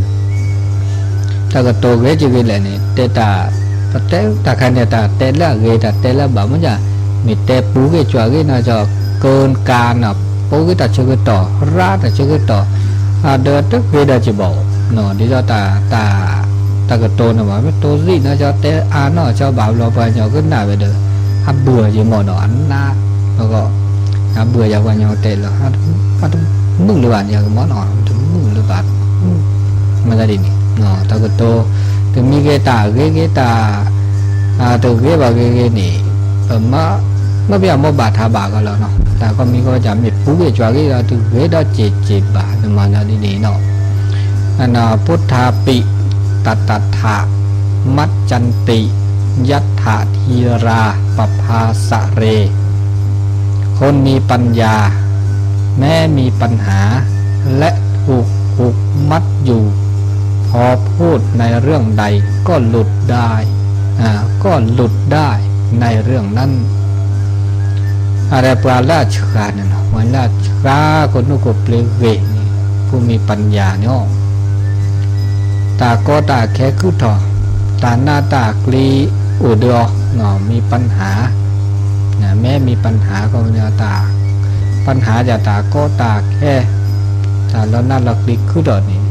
တၢ်ကတိၤဂ့ၤဆံဂ့ၤလဲၣ်န့ၣ် တဲတၢ် ပတဲတၢ်ခါန့ၣ် တၢ်တဲလၢအဂ့ၤ တၢ်တဲလၢအဘၣ်မ့ၢ်ဒၣ် မ့ၢ်တဲပူၤဂ့ၤကွၢ်ဂ့ၤနီၤ ကၢၢ်ကၢၢ်နီၤ ပူၤဂ့ၤတၢ်ဆၢကတီၢ် ရၣ်တၢ်ဆၢကတီၢ် အဒီးတဂ့ၤဒီးက့ၤဘၣ်, ဒ်သိးတၢ် တၢ်ကတိၤန့ၣ်ဘၣ် မ့ၢ်တိၤသံနီၤ ကၠီတဲအါနီၤ ကၠီဘၣ်ဘျီပှၤကညီကနၣ်ဝဲဒီး အဘှၢယမီၢ်နီၤ အနး အဂီၢ် အဘှၢယၤပှၤကညီတဲလီၤ အတမုာ်လၢၤဘၣ်န့ၣ် ယကမီၢ်နီၤ တမုာ်လၢၤဘၣ် မ့ၢ်ဒ်န့ၣ် တၢ်ကတိၤ တမံၤဂ့ၤတၢ်ဂ့ၤဂ့ၤတၢ် တဂ့ၤဘၣ်ဂ့ၤဂ့ၤန့ၣ် ပမ့ၢ် မ့ၢ်ပယီၤမ့ၢ်ဘၣ်ထးဘၣ်ကီးလီၤနီၤ တၢ်ကီမံၤကီး မ့ၢ်ပူၤဂ့ၤကွၢ်ဂ့ၤဒီး တဂ့ၤဒီးစ့ၢ်ကီးဘၣ် နမၤဒ်န့ၣ်နီၤ အန พุทธาปิ ตถา มัจจันติ ยัตถา ธีราปภาสะเร คนมีปัญญา แม้มีปัญหา และถูกผูกมัดอยู่ พอพูดในเรื่องใดก็หลุดได้ อ่า ก็หลุดได้ในเรื่องนั้น အရဲၣ်ပှၤလၢအဆှၣ်န့ၣ်လီၤ ပှၤလၢအဆှၣ်ခိၣ်နူာ်ခိၣ်ပျ့ၤဂ့ၤန့ၣ် ผู้มีปัญญาန့ၣ် တၢ်ကီတၢ်ခဲကုၢ်ထီၣ် တၢ်နးတၢ်ကျံအိၣ်ဒီးအီၤ มีปัญหา แม้มีปัญหา ကီးမ့ၢ်တၢ် ปัญหา ယၤတၢ်ကီတၢ်ခဲ တၢ်လီၤနးလီၤကျံကုၢ်ထီၣ်န့ၣ်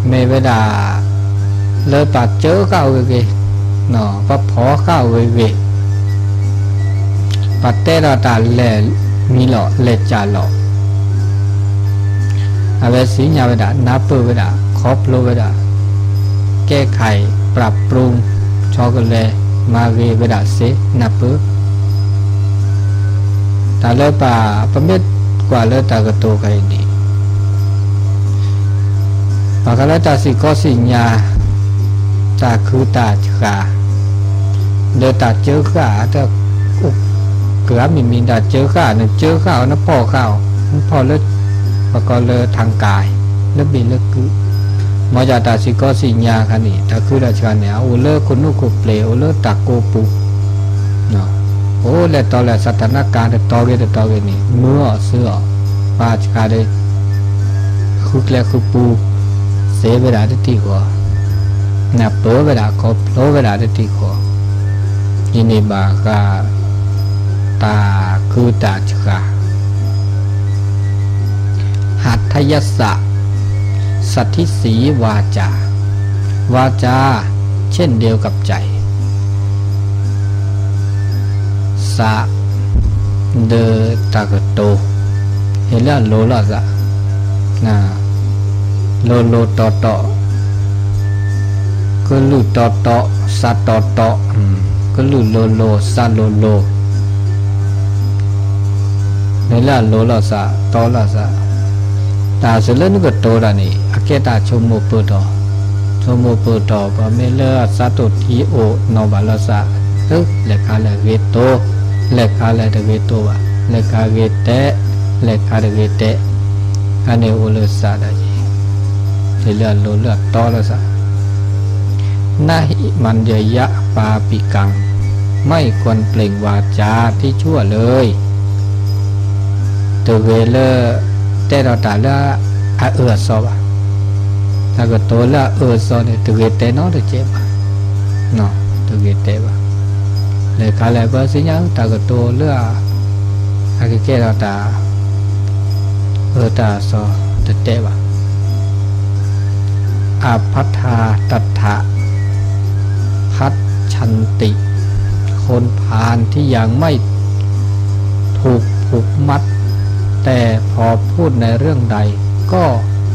မ့ၢ်ဝဲဒၣ် လၢပှၤစၢဃာ်အီၤဂ့ၤဂ့ၤ, ပှၤဖီၣ်ဃာ်အီၤဂ့ၤဂ့ၤ, ပှၤတဲဒီးတၢ်လဲၤမံၤလီၤ လဲၤစၢ်လီၤ, အဝဲသ့ၣ်ညါဝဲဒၣ် နၢ်ပၢၢ်ဝဲဒၣ် ခီဖျိဝဲဒၣ် แก้ไข ปรับปรุง ဆီကလဲၤ မၤဂ့ၤဝဲဒၣ်စ့ နၢ်ပၢၢ် တၢ်လၢပှၤ ပမ့ၢ်ကွၢ်လၢတၢ်ကတိၤခဲအံၤန့ၣ် ဘၣ်ဃးလၢတၢ်စံၣ်ကီၢ်စံၣ်ညါ တၢ်ခုတၢ်ဆှၣ် လၢတၢ်စၢဃာ် တၢ်အိၣ်ကဂၤမံၤမံၤ တၢ်စၢဃာ် နစၢဃာ်အီၤ နဖီၣ်ဃာ်အီၤ နဖီၣ်လၢ ပကိးလၢ ทางกาย လၢဘ့ၣ်လၢကုၢ် မ်ယၤတၢ်စံၣ်ကီၢ်စံၣ်ညါခါန့ၣ် တၢ်ခုတၢ်ဆှၣ်န့ၣ် အအိၣ်လၢခိၣ်နူာ်ခိၣ်ပျ့ၤ အိၣ်လၢတၢ်ကိးပူၤ အိၣ်လဲၤတီလဲၤ สถานการณ์ တတီၤဂ့ၤတတီၤဂ့ၤန့ၣ် မၢအီၤစၢအီၤ ပှၤဆှၣ်ဒီး ဃုကျဲဃုပူၤ စ့ဝဲဒၣ်တထံၣ်ဃီ, နၢ်ပၢၢ်ဝဲဒၣ် ခီဖျိဝဲဒၣ်တထံၣ်ဃီ, ဒ်န့ၣ်ဘၣ်ဃး တၢ်ခုတၢ်ဆှၣ် หัตถยสสะ สะทิสี วาจา วาจา เช่นเดียวกับใจ သး ဒီးတၢ်ကတိၤ ဟ့ၣ်လၢအလိၤလိာ်သး လိၤလိၤတီတီ ကလုၢ်တီတီ သးတီတီ ကလုၢ်လိၤလိၤ သးလိၤလိၤ ဟ့ၣ်လၢအလိၤလိာ်သး တီလိာ်သး တၢ်စၢၤလၢနကတိၤတၢ်န့ၣ် အကဲတၢ်ဆိကမိၣ်ပၢၢ်ထီၣ်, ဆိကမိၣ်ပၢၢ်ထီၣ် ပှၤမ့ၢ်လၢအသးတိၢ်ထံအိၣ်နီၢ်ဘၣ်လိာ်သး, လဲၤခါလဲၣ်ဂ့ၤတိၤ, လဲၤခါလဲၣ်တဂ့ၤတိၤဘၣ်, လဲၤခါဂ့ၤတဲ, လဲၤခါတဂ့ၤတဲ, အန့ၣ်အိၣ်လၢသးဒၣ်ယဲ, ဟ့ၣ်လၢအလိၤလၢအတီလိာ်သး นะหิมัญญยปาปิกัง ไม่ควรเปล่งวาจาที่ชั่วเลย တဂ့ၤလၢ တဲဒီးတၢ်လၢအအၢအသီဘၣ်, တၢ်ကတိၤလၢအအၢအသီန့ၣ် တဂ့ၤတဲနီတစဲးဘၣ်, တဂ့ၤတဲဘၣ်, လဲၤခါလဲၣ်ပသ့ၣ်ညါတၢ်ကတိၤလၢ အကကဲထီၣ်တၢ် အၢတၢ်သီတတဲဘၣ်. อภัททาตถะ พัชชันติ คนพาลที่ยังไม่ถูกผูกมัด แต่ แต่พอพูดในเรื่องใด ก็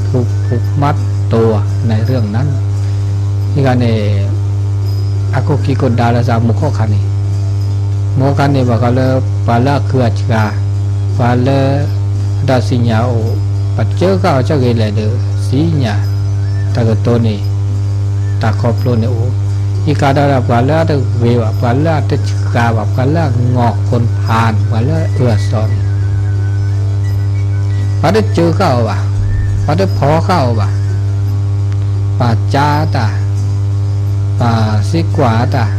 ถูกผูกมัดตัวในเรื่องนั้น ဟံးဂၤန့ၣ် အခိၣ်ခံခိၣ်ဒါလၢစး မိၢ်ခီၣ်ခါန့ၣ်, မိၢ်ခီၣ်ခါန့ၣ် ဘၣ်ဃးလၢ ပှၤလၢအကုၢ်အစှၤ, ပှၤလၢ အတၢ်စံၣ်ညါအိၣ်, ပစၢဃာ်အီၤဆၢဂ့ၤလဲၣ်ဒီး စံၣ်ညါ, တၢ်ကတိၤန့ၣ် တၢ်ခီဖျိန့ၣ်အိၣ်, ဟံးဃၤဒၣ်ဒီး ပှၤလၢအတဂ့ၤဘၣ်, ပှၤလၢအတစှၤဘၣ်, ပှၤလၢအ ငေါ်ခွန်ဖန် ပှၤလၢအအၢအစီန့ၣ် ပှၤတစၢဃာ်အီၤဘၣ်, ပှၤတဖီဃာ်အီၤဘၣ်, ပှၤကၢတၢ်, ပှၤစံးကွၢ်တၢ်,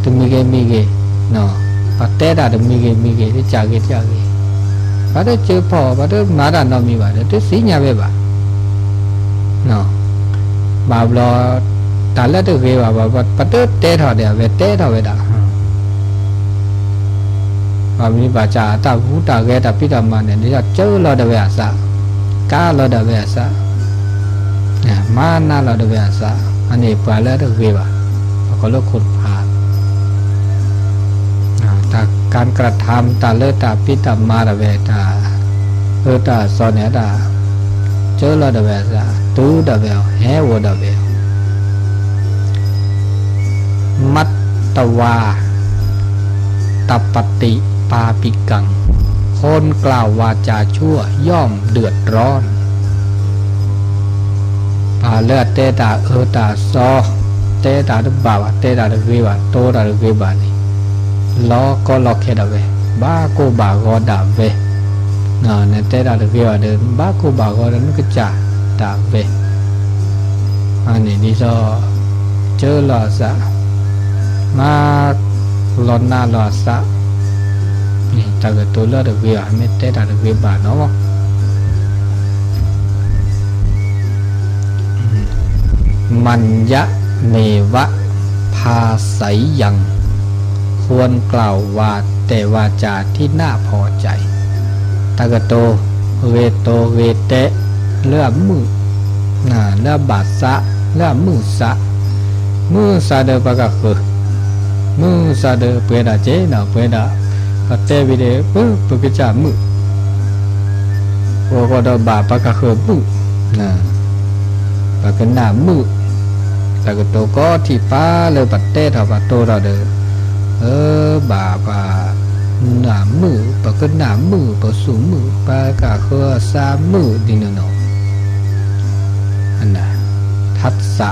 တမံၤဂ့ၤမံၤဂ့ၤ, ပှၤတဲတၢ်တမံၤဂ့ၤမံၤဂ့ၤ တကးဂ့ၤတကးဂ့ၤ, ပှၤတစၢဖီအီၤ, ပှၤတမၤတၢ်နီတမံၤဘၣ်ဒီး တသ့ၣ်ညါဝဲဘၣ်. ဘၣ်ဘျီ တၢ်လၢတဂ့ၤဘၣ်, ပှၤတတဲထီၣ်ဒီး အဝဲတဲထီၣ်ဝဲဒၣ် ဘၣ်မနုၤဘၣ်ဆၣ် အတၢ်ဝူတၢ်ဂဲၤတၢ်ဖံးတၢ်မၤန့ၣ် ဒ်သိးစၢလီၤဒၣ်ဝဲအသး, ကါလီၤဒၣ်ဝဲအသး, မၤနးလီၤဒၣ်ဝဲအသး, အန့ၣ်ပှၤလၢတဂ့ၤဘၣ်, ပှၤကိးလၢခိၣ်ဖး, တၢ် การกระทำ တၢ်လၢတၢ်ဖံးတၢ်မၤဒၣ်ဝဲ တၢ်အၢတၢ်သီန့ၣ် တၢ်စၢလီၤဒၣ်ဝဲအသး, တုၤဒၣ်ဝဲအီၤ, ဟဲအိၣ်ဒၣ်ဝဲအီၤ มัตตวา ตปฏิปาปิกัง คนกล่าววาจาชั่วย่อมเดือดร้อน ပှၤလၢအတဲတၢ်အၢတၢ်သီ, တဲတၢ်တဘၣ်ဘၣ်, တဲတၢ်တဂ့ၤဘၣ်, တိတၢ်တဂ့ၤဘၣ်န့ၣ်, လီၤကီလီၤခဲဒၣ်ဝဲ, ဘၣ်ကိၢ်ဘၣ်ဂီၤဒၣ်ဝဲ, နတဲတၢ်တဂ့ၤဘၣ်ဒီး ဘၣ်ကိၢ်ဘၣ်ဂီၤဒီးနကစၢ်ဒၣ်ဝဲ န့ၣ်ဒ်သိး စၢလီၤအသး, မၤလီၤနးလီၤအသး, တၢ်ကတိၤလၢတဂ့ၤဘၣ်, မ့ၢ်တဲတၢ်တဂ့ၤဘၣ်နီၤ มัญญะเมวะ ภาษายัง ควรกล่าววา แต่วาจาที่น่าพอใจ တၢ်ကတိၤ ဂ့ၤတိၤဂ့ၤတဲ လၢအမုာ် လၢအဘၣ်သး လၢအမုာ်သး, မုာ်သးဒီးပှၤကဃၢၤ, မုာ်သးဒီးပှဲၤဒၣ်က့နီၤ ပှဲၤဒၣ်, ပတဲဝံၤဒီး ပကစၢ်မုာ် အိၣ်ဃီဒီးဘၣ်ပှၤကဃၢၤမုာ်, ပှၤကနၣ်မုာ်, တၢ်ကတိၤကိးထံၣ်ပာ်လၢပတဲထီၣ်ပတိၤထီၣ်ဒီး, အၢ ဘၣ်ပှၤနၢ်မုာ်, ပကနၣ်မုာ်, ပသူၣ်မုာ်, ပကဃၢၤသးမုာ်ဒ်န့ၣ်နီၤ ทัสสะ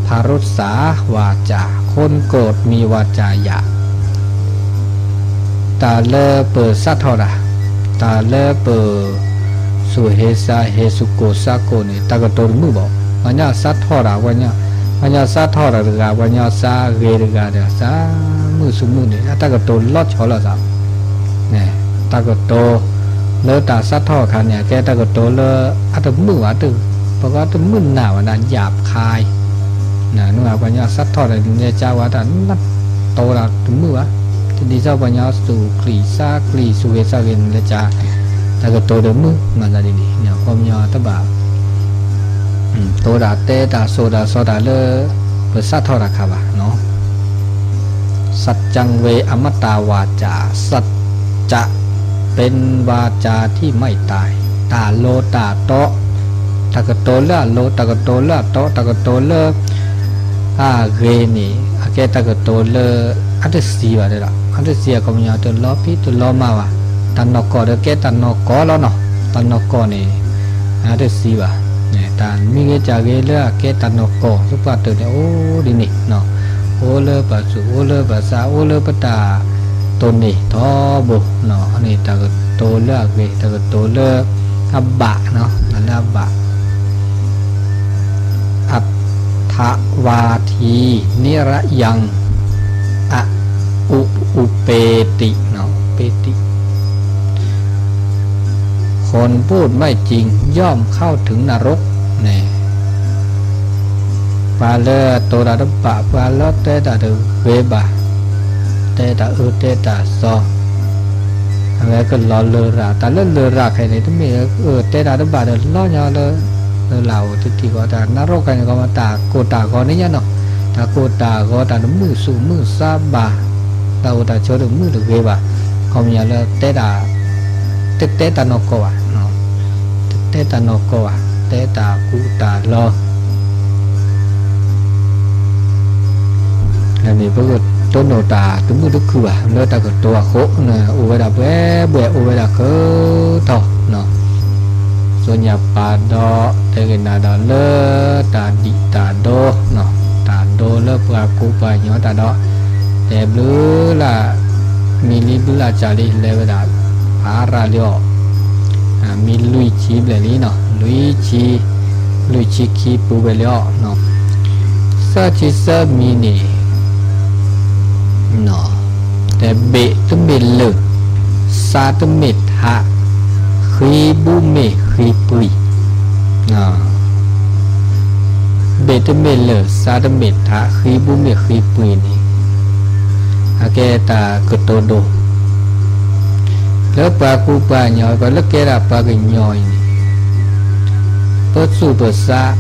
พรุสา วาจา คนโกรธมีวาจาหยาบ တၢ်လၢပစးထီၣ်တၢ်, တၢ်လၢပ သူၣ်ဟ့သးဟ့ သူၣ်ကိၢ်သးကိၢ်န့ၣ် တၢ်ကတိၤတမုာ်ဘၣ်. ပှၤညီစးထီၣ်တၢ်, ပှၤညီစးထီၣ်တၢ်တဂၤ, ပှၤညီစးဂ့ၤတဂၤဒီး စးမုာ်သူၣ်မုာ်န့ၣ် အတၢ်ကတိၤလီၤဆီလီၤသး တၢ်ကတိၤလၢတၢ်စးထီၣ်အခါန့ၣ် အကဲတၢ်ကတိၤလၢအတမုာ်ဘၣ်, ပကတမုာ်နၢ်ဘၣ်ဒၣ် ယၢပ်ခါ, နပှၤညီစးထီၣ်ဒီး နလဲၤကၢဝဲတၢ်နတိၤတၢ်တမုာ်ဘၣ်, တဒ်သိးပှၤညီသူၣ်ချံသးချံ သူၣ်ဂ့ၤသးဂ့ၤ နလဲၤကၢ တၢ်ကတိၤဒီးမုာ်မၤသးဒ်န့ၣ် ခီပညီတဘၣ် တိၤတၢ်တဲတၢ်စိာ်တၢ်စီတၢ်လၢ ပစးထီၣ်တၢ်ခါဘၣ် สัจจังเวอมตะวาจา สัจจะเป็นวาจาที่ไม่ตาย တၢ်လိၤတၢ်တီ, တၢ်ကတိၤလၢအလိၤ တၢ်ကတိၤလၢအတီ တၢ်ကတိၤလၢ အဂ့ၤန့ၣ် အကဲတၢ်ကတိၤလၢ အတသံဘၣ်ဒီး အတသံအခီပညီ တလီၤဖံးတလီၤမၤဘၣ်, တၢ်နီၢ်ကီၢ်ဒီးကဲတၢ်နီၢ်ကီၢ်လီၤနီၤ, တၢ်နီၢ်ကီၢ်န့ၣ် အတသံဘၣ်, တၢ်မံဂ့ၤကၢ်ဂ့ၤလၢအကဲတၢ်နီၢ်ကီၢ် သပှၢ်တၢၢ်န့ၣ် အိၣ်ဒ်န့ၣ် အိၣ်လၢပသူၣ် အိၣ်လၢပသး အိၣ်လၢပတၢ်တိၢ်န့ၢ်ထီဘိန့ၣ် တၢ်ကတိၤလၢအဂ့ၤ တၢ်ကတိၤလၢအဘၣ်, လၢအဘၣ် อัตถวาที นิรยัง อ อุ อุเปติ อุเปติ คนพูดไม่จริงย่อมเข้าถึงนรก န့ၣ် ပှၤလၢအတိၤတၢ်တဘၣ် ပှၤလၢတဲတၢ်တဂ့ၤဘၣ်, တဲတၢ်အၢတဲတၢ်သီ အဝဲကလီၤလရာ်, တၢ်လၢလရာ်ခဲအံၤန့ၣ် တမ့ၢ်အၢတဲတၢ်တဘၣ်ဒီးလီၤညီလၢ လၢလၢ်အိၣ်တထံၣ်ဃီ တၢ်နၢ်ရိၣ်ခဲအံၤန့ၣ် ကီမတၢ်ကိၢ်တၢ်ဂီၤန့ၣ်ညါနီၤ, တၢ်ကိၢ်တၢ်ဂီၤ တၢ်တမုာ်သူၣ်မုာ်သးဘၣ်, တၢ်အိၣ်တၢ်ဆိးတမုာ်တဂ့ၤဘၣ်, ခီပညီလၢတဲတၢ် တဲ တတဲတၢ်နီၢ်ကီၢ်ဘၣ်, တတဲတၢ်နီၢ်ကီၢ်ဘၣ်, တဲတၢ်ကူတၢ်လီၤ. န့ၣ်ပကတိၢ်နီၣ်တၢ်တမုာ်တခုၣ်ဘၣ် လၢတၢ်ကတိၤအဃိ, အိၣ်ဝဲဒၣ်ဘှဲဘှဲ အိၣ်ဝဲဒၣ်ခၢထီၣ်, စီၤညါပၤဒီး တဲက့ၤနၤဒီးလၢ တၢ်ဒံၣ်တၢ်ဒိ, တၢ်ဒိလၢပှၤကူပှၤညီတၢ်ဒီး, တဲဘျုးလၢ် မံၤလံဘျုးလၢ်ကၢ်လံ လဲၤဝဲဒၣ် ဖးရၤလံအီၤ, မံၤလွံၢ်ဆံဘျဲၣ်လံနီၤ, လွံၢ်ဆံ, လွံၢ်ဆံခံပူၤဝဲလံအီၤ, သၢဆံသၢမံၤန့ၣ် တဲဘ့ၣ်တမ့ၢ်လၢၢ်, စါတမ့ၢ်ထး, ဃံဘူမ့ၢ်ဃံပှ့ၤ, ဘ့ၣ်တမ့ၢ်လၢၢ် စါတမ့ၢ်ထး ဃံဘူမ့ၢ်ဃံပှ့ၤန့ၣ်, အကဲတၢ်ကတိၤဒိ လၢပှၤကူပှၤကညီ ပှၤလၢကဲဒၣ်ပှၤကညီအံၤန့ၣ်, ပသူၣ်ပသး,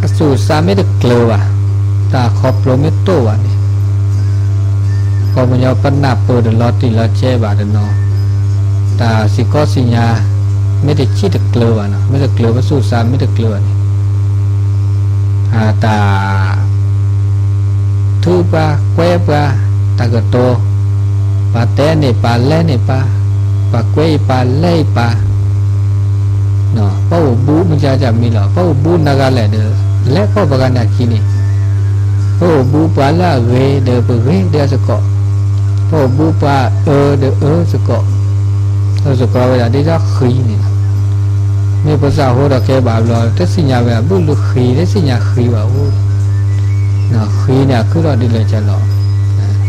အသူၣ်အသးမ့ၢ်တကျၢၤဘၣ်, တၢ်ခီဖျိမ့ၢ်တအိၣ်ဘၣ်န့ၣ်, ပှၤကညီပနၢ်ပၢၢ်တလီၤတံၢ်လီၤဆဲးဘၣ်တနီၤ, တၢ်စံၣ်ကီစံၣ်ညါ မ့ၢ်တဆံၣ်တကျၢၤဘၣ်နီၤ, မ့ၢ်တကျၢၤ ပသူၣ်ပသးမ့ၢ်တကျၢၤဘၣ်န့ၣ်, တၢ် ထုပှၤကွဲပှၤ, တၢ်ကတိၤ, ပှၤတဲန့ၢ်ပာ်လဲန့ၢ်ပာ်, ပှၤကွဲအံၤပာ်လဲအံၤပာ်, ပှၤအိၣ်ဘူးမ့ၢ်ကၢ်ကၢ်မံၤလီၤ, ပှၤအိၣ်ဘူးနဂၤလဲၣ်ဒီး လဲၤဖီၣ်ပှၤဂၤန့ၣ်အခံန့ၣ်, ပှၤအိၣ်ဘူးပှၤလၢအဂ့ၤဒီး ပဂ့ၤဒီးအစ့ၢ်ကီး, ပှၤအိၣ်ဘူးပှၤအၢဒီးအၢစ့ၢ်ကီး, အၢစ့ၢ်ကီးဝဲဒၣ်ဒ်သိးဃံန့ၣ်လီၤ. မ့ၢ်ပသးဟိဒီးကဲဘၣ်ဘျီ တသ့ၣ်ညါဝဲဘုလုဃံ တသ့ၣ်ညါဃံဘၣ်အိၣ်, ဃံန့ၣ်အခုၣ်ထီၣ်ဒ်လဲၣ်က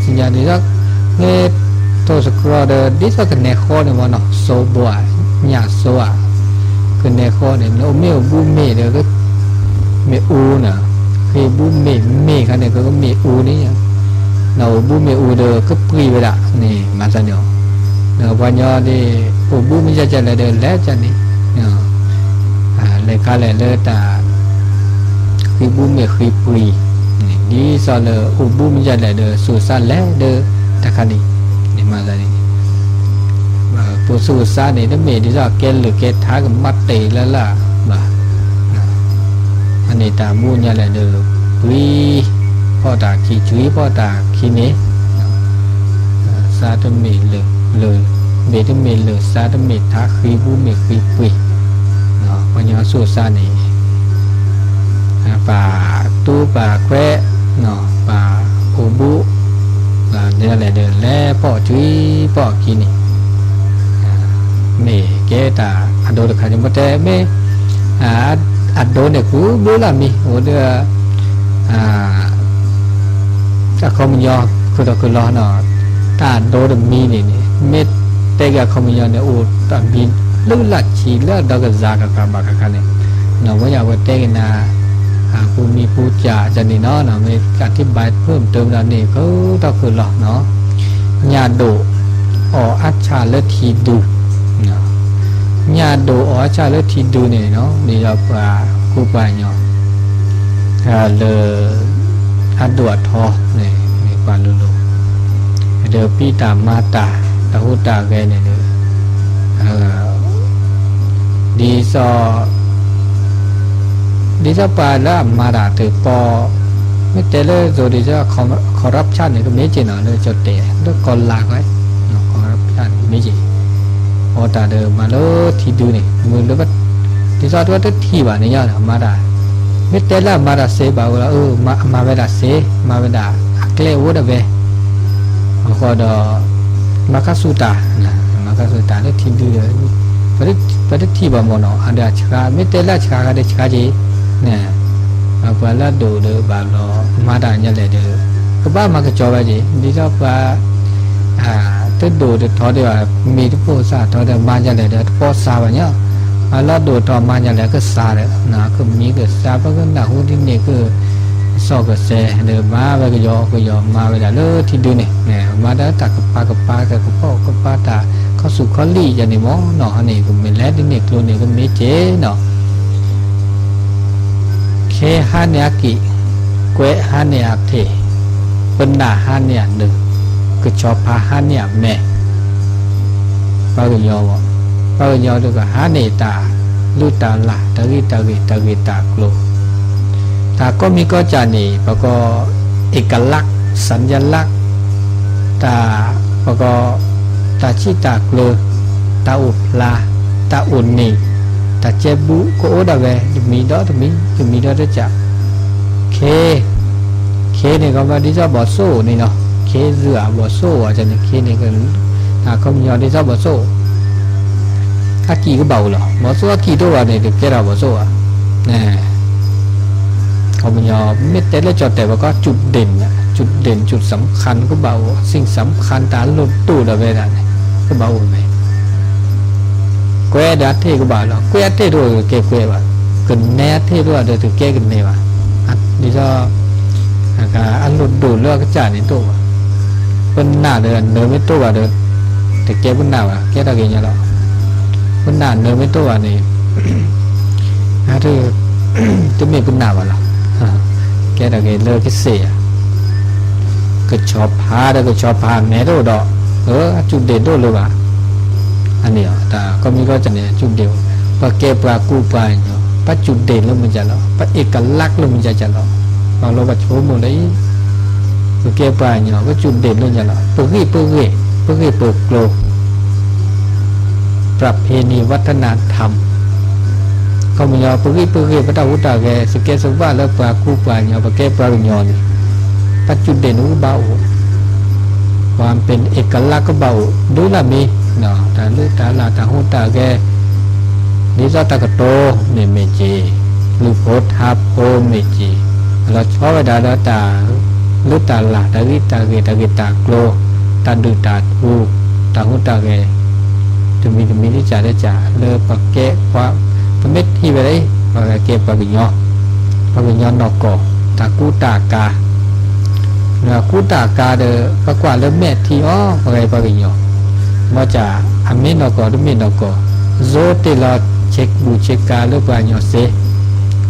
လီၤ, သ့ၣ်ညါဒ်သိး မ့ၢ်ထိၣ်သတြီၤဒီး ဒ်သိးကနဲဃီန့ၣ်မ့ၢ်နီၤ, စိဘိဧါ, ညၣ်စိဧါ, ကနဲဃီန့ၣ် မ့ၢ်အိၣ်ဘူးမ့ၢ်ဒီး မ့ၣ်အူန့ၣ်, ဃံဘူးမ့ၢ်မ့ၢ်ခါန့ၣ် ကမ့ၣ်အူန့ၣ်, အိၣ်ဘူးမ့ၣ်အူဒီးကပှ့ၤဝဲဒၣ်န့ၣ် မၤသးန့ၣ်အီၤ, ပှၤကညီန့ၣ် အိၣ်ဘူးမ့ၢ်ကၢ်ကၢ်လဲၣ်ဒီး လဲၤကၢ်န့ၣ် လဲၤခါလဲၣ်လၢတၢ် ဃံဘူးမ့ၢ်ဃံပှ့ၤ, ဒ်သိးလၢအိၣ်ဘူးမ့ၢ်ကၢ်လဲၣ်ဒီး သူၣ်စါလဲၣ်ဒီး တၢ်ခါန့ၣ်, မၤသးန့ၣ်, ပသူၣ်စါန့ၣ် တမ့ၢ်ဒ်သိးကဲလၢၢ်ကဲထးကမၤတ့ၢ်လၢ်လၢ်ဘၣ်, အန့ၣ်တၢ်မူညါလဲၣ်ဒီး ပှ့ၤ, ဖီၣ်တၢ်ခံ ကွံဖီၣ်တၢ်ခံန့ၣ် စါတမ့ၢ်လၢၢ်, ဘ့ၣ်တမ့ၢ်လၢၢ် စါတမ့ၢ်ထး ဃံဘူးမ့ၢ်ဃံပှ့ၤ, ပှၤကညီသူၣ်စါန့ၣ် ပာ်တူပာ်ခွဲး, ပာ်အိၣ်ဘူး, ဒ်လဲၣ်ဒီး လဲၤဖီၣ်ကွံဖီၣ်ခံန့ၣ်, မ့ၢ်ကဲတၢ်အဒိတခါန့ၣ် မ့ၢ်တဲမ့ၢ် အဒိန့ၣ် ကူဘျုးလၢ်မံၤ အိၣ်ဒီး အခီပညီ ခုၣ်ထီၣ်ခုၣ်လီၤနီၤ, တၢ်အဒိတမံၤန့ၣ်န့ၣ် မ့ၢ်တဲက့ၤအခီပညီန့ၣ် အိၣ်တၢ်မံၤလၢလၢ်ဆံးလၢအဒီကစၢ်ကခါဘၣ်ကခါန့ၣ်, နီၢ်ဝဲယၤဝဲတဲက့ၤနၤ ပူမံၤပူကၠးန့ၣ်နီၤ, မ့ၢ်ကထံၣ်ဘၣ်ဖၢၣ်မတၢမဒီးန့ၣ် ခုၣ်ထီၣ်ခုၣ်လီၤနီၤ, ညၣ်ဒိၣ် အီၣ်အါဆၣ်လၢထံဒု, ညၣ်ဒိၣ်အီၣ်အါဆၣ်လၢထံဒုန့ၣ်နီၤ, န့ၣ်ဒီးပှၤကူပှၤကညီ လၢ အဒိၣ်အထီန့ၣ် မ့ၢ်ပှၤလိၤလိၤ, ဒီးပံတၢ်မၤတၢ် တၢ်ဟူးတၢ်ဂဲၤန့ၣ်ဒီး ဒ်သိး ဒ်သိးပှၤလၢအမၤတၢ်တပီၤ မ့ၢ်တဲလၢသိးဒ်သိး corruption န့ၣ် ကမ့ၢ်က့ၤနီၤ လၢကၠီတဲာ် လၢကီၢ်လါခီ corruption န့ၣ် မ့ၢ်က့ၤ အီၣ်တၢ်ဒီးမၤလၢထံဒုန့ၣ် မုၢ်လၢ ဒ်သိးတဝဲတထံၣ်ဘၣ်န့ၣ်ညါ မၤတၢ် မ့ၢ်တဲလၢအမၤတၢ်စ့ဘၣ်ဝဲလီၤ အမၤဝဲဒၣ်စ့ မၤဝဲဒၣ်အကျဲအိၣ်ဒၣ်ဝဲ အဃိဒီး မၤခါဆူၣ်တၢ် မၤခါဆူၣ်တၢ်လၢထံဒုဒီး ပတထံၣ်ဘၣ်မ့ၢ်နီၤ အဒီးအဆှါ မ့ၢ်တဲလၢအဆှါခါဒီးဆှါက့ၤ ပှၤလၢအဒိၣ်ဒီးဘၣ်လီၤ မၤတၢ်ညါလဲၣ်ဒီး ကဘၣ်မၤကစီၤဝဲက့ၤ ဒ်သိးပှၤ တဒိၣ်တထီဒီး မ့ၢ်တပိၢ်စၢ်ထီဒီးမၤညါလဲၣ်ဒီးတပိၢ်စၢ်ဘၣ်ညါ ပှၤလၢအဒိၣ်ထီမၤညါလဲၣ်ကစၢ်ဒီး ကမံၤကစၢ် ပကနၢ်ဟူဒ်န့ၣ်က စီၣ်ကစဲးဒီးမၤဝဲကယီကယီမၤဝဲဒၣ်လၢထံဒုန့ၣ် မၤတၢ်တၢ်ကပၤကပၤ ကကပီၣ်ကပၤတၢ်ခီဆူၣ်ခီလံၣ်ယၤန့ၣ်မ့ၢ်နီၤ ဟီန့ၣ် ကမ့ၢ်လဲၤဒ်န့ၣ်ကျိၤန့ၣ် ကမ့ၢ်က့ၤနီၤ ခဲဟါန့ၣ်အက့ၢ်, ကွဲးဟါန့ၣ်အထံး, ပနၢ်ဟါန့ၣ်အနုာ်, ကဆီဖါဟါန့ၣ်အမဲာ် ပှၤကညီမး, ပှၤကညီတဂၤဟးန့ၢ်တၢ်လုၢ်တၢ်လၢ် တၢ်ဂံၢ်တၢ်ဂ့ၤ တၢ်ဂ့ၢ်တၢ်ကျိၤ, တၢ်ကိးမံၤကိးကၢ်န့ၣ် ပကိး เอกลักษณ์ สัญลักษณ์ တၢ် ပကိး တၢ်စံးတၢ်ကျိၤ, တၢ်အိၣ်ဖျါ, တၢ်အိၣ်န့ၢ်, တၢ်ကဲဘူး ကအိၣ်ဒၣ်ဝဲ တမံၤဒီးတမံၤ တမံၤဒီးတကၢ်, ခ့ ခ့န့ၣ် ကဘၣ်ဒ်သိးဘီၣ်စိၣ်န့ၣ်လီၤ, ခ့ယုၢ်ဧါ ဘီၣ်စိၣ်ဧါန့ၣ် ခ့န့ၣ် အခီပညီဒ်သိးဘီၣ်စိၣ်, အကံၢ်ကဘၣ်အိၣ်လီၤ, ဘီၣ်စိၣ်အကံၢ်တအိၣ်ဘၣ်န့ၣ် တကဲထီၣ်ဘီၣ်စိၣ်ဘၣ်. အခီပညီ မ့ၢ်တဲလၢကၠီၣ်တဲာ် ပကိး จุดเด่น จุดเด่น จุดสำคัญ ကဘၣ်အိၣ်, สิ่งสำคัญ တၢ်လိၣ်ဒိၣ်ဒီးဝဲဒၣ်န့ၣ် ကဘၣ်အိၣ်ဝဲ ကွဲးဒီးအတ့ၢ်ကဘၣ်လီၤ, ကွဲးအတ့ၢ်တအိၣ် ကဲကွဲးဘၣ်, ကနဲအတ့ၢ်တအိၣ်ဒီး တကဲကနဲဘၣ်, ဒ်သိး အလိၣ်ဒိၣ်လၢအကစၢ်န့ၣ်တအိၣ်ဘၣ်, ပနၢ်ဒီးနၢၤမ့ၢ်တအိၣ်ဘၣ်ဒီး တကဲပနၢ်ဘၣ်, ကဲထီၣ်က့ၤညီလီၤ. ပနၢ်နၢၤမ့ၢ်တအိၣ်ဘၣ်န့ၣ် တမ့ၢ်ပနၢ်ဘၣ်လီၤ. ကဲထီၣ်က့ၤလၢကစ့ၢ်ဧါ, ကဆီဖးဒီးကဆီဖးမဲာ်တအိၣ်ဒီး အ จุดเด่น တအိၣ်လၢၤဘၣ်. အန့ၣ် တၢ်ကိးမံၤကိးကၢ်န့ၣ် จุดเด่น, ပကဲပှၤကူပှၤကညီ ပ จุดเด่น လၢမုၢ်ကၢ်လီၤ, ပ เอกลักษณ์ လၢမုၢ်ကၢ်လီၤ. ပှၤလီၤပှၤဆိကမိၣ်လၢအံၤ ပကဲပှၤကညီ ပ จุดเด่น လၢမုၢ်ကၢ်လီၤ, ပဂံၢ်ပဂ့ၤ ပဂ့ၢ်ပကျိၤ ประเพณีวัฒนธรรม ခီပညီ ပဂံၢ်ပဂ့ၤ ပတၢ်ဟူးတၢ်ဂဲၤ စကဲစဝၣ်လၢပှၤကူပှၤကညီ ပကဲပှၤကညီန့ၣ် ပ จุดเด่น ကဘၣ်အိၣ်, ပှၤပ့ၤ เอกลักษณ์ ကဘၣ်အိၣ် ဒုးလၢမံၤ တၢ်လုၢ်တၢ်လၢ် တၢ်ဟူးတၢ်ဂဲၤ ဒ်သိးတၢ်ကတိၤန့ၣ်မ့ၢ်က့ၤ လုၢ်ဖိထါဖိမ့ၢ်က့ၤ လီၤဆီဝဲဒၣ်လၢတၢ်လုၢ်တၢ်လၢ် တၢ်ဂံၢ်တၢ်ဂ့ၤ တၢ်ဂ့ၢ်တၢ်ကျိၤ တၢ်ဒုၣ်တၢ်ထူ တၢ်ဟူးတၢ်ဂဲၤ တမံၤတမံၤ တကၢ်တကၢ် လၢပကဲပှၤ ပမ့ၢ်ထံၣ်ဝဲဒၣ်အံၤ ပှၤကဲပှၤကညီ ပှၤကညီနီၢ်ကီၢ် တၢ်ကူတၢ်ကၤ ဒီးကူတၢ်ကၤဒီး ပကွၢ်လၢမဲာ်ထံအီၤ ပှၤကဲပှၤကညီ မ့ၢ်ကၢ် အမ့ၢ်နီၢ်ကီၢ် တမ့ၢ်နီၢ်ကီၢ် ယိတ့ၢ်လီၤဆ့ကူဆ့ကၤလၢပှၤကညီစ့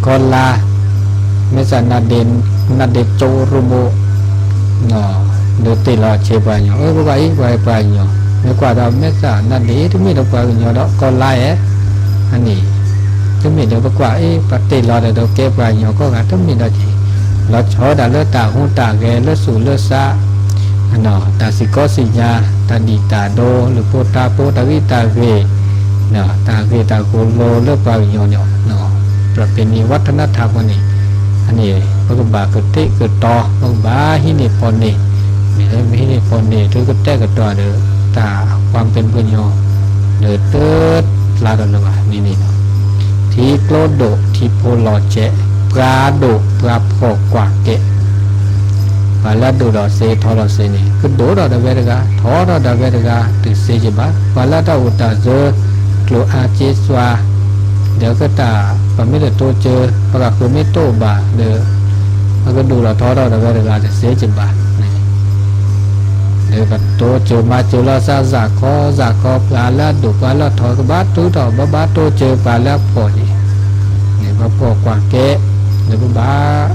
ကီၢ်လါ မဲၢ်စး နါဒ့ ကၠိရိမိၣ် ဒီးတ့ၢ်လီၤဆ့ပှၤကညီ အၢ ပကွၢ်အံၤ ပှၤကဲပှၤကညီ မ့ၢ်ကွၢ်ဒီးမဲၢ်စး နါဒ့ တမ့ၢ်ဒီးပှၤကညီဒီး ကီၢ်လါဧဲ အန့ၣ် တမ့ၢ်ဒီးပကွၢ်အံၤ ပတ့ၢ်လီၤဒီး ကဲပှၤကညီကီၢ်ဂၤ တမ့ၢ်ဒီးက့ၤ လီၤဆီဒၣ်လၢတၢ်ဟူးတၢ်ဂဲၤလၢသူၣ်လၢသး တၢ်စံၣ်ကီစံၣ်ညါ တၢ်ဒံၣ်တၢ်ဒိ လုၢ်ဖိထါဖိ တၢ်ဂံၢ်တၢ်ဂ့ၤ တၢ်ဂ့ၢ်တၢ်ကျိၤလၢပှၤကညီန့ၣ် ပြပ့ၤန့ၣ် ဝးထနါထးပူၤန့ၣ် အန့ၣ် ပကဘၣ်ကတဲာ်ကတီၤ ပကဘၣ်ဟံးန့ၢ်ဖီၣ်န့ၢ် မ့ၢ်လၢပဟံးန့ၢ်ဖီၣ်န့ၢ် တုၤကတဲာ်ကတီၤဒီး တၢ်ကွၢ်ပ့ၤပှၤကညီ ဒီးတဖျါထီၣ်လၢၤဘၣ်န့ၣ်န့ၣ်လီၤ. ထံကျိဒိၣ်ထံဖိလီၤစဲး ပှၤဒိၣ်ပှၤဖှီၣ်ကွၢ်ကဲး ပှၤလၢအဒိၣ်ထီၣ်စ့ထီထီၣ်စ့န့ၣ် ကဒိၣ်ထီၣ်ဒီးဝဲတဂၤ ထီထီၣ်ဒီးဝဲတဂၤ တစ့က့ၤဘၣ်. ပှၤလၢတၢ်အိၣ်တၢ်စၢ ကျိၣ်အါစ့စွါ ဒီးကတၢၢ် ပမ့ၢ်တတိစၢၤ ပှၤဂၤဃုာ်မ့ၢ်တအိၣ်ဘၣ်ဒီး အကဒိၣ်ထီၣ်ထီထီၣ်ဒီးဝဲတဂၤ တစ့က့ၤဘၣ်န့ၣ် ဒီးပတိစၢၤမၤစၢၤလီၤသး စးခီစးခီ ပှၤလၢအဒိၣ်ပှၤလၢအထီၣ် ကဘၣ်တုၤထီၣ် ဘၣ်ဘၣ်တိစၢၤပှၤလၢအဖှီၣ်န့ၣ် န့ၣ် ပှၤဖှီၣ်ကွၢ်ကဲး ဒီးပဘၣ်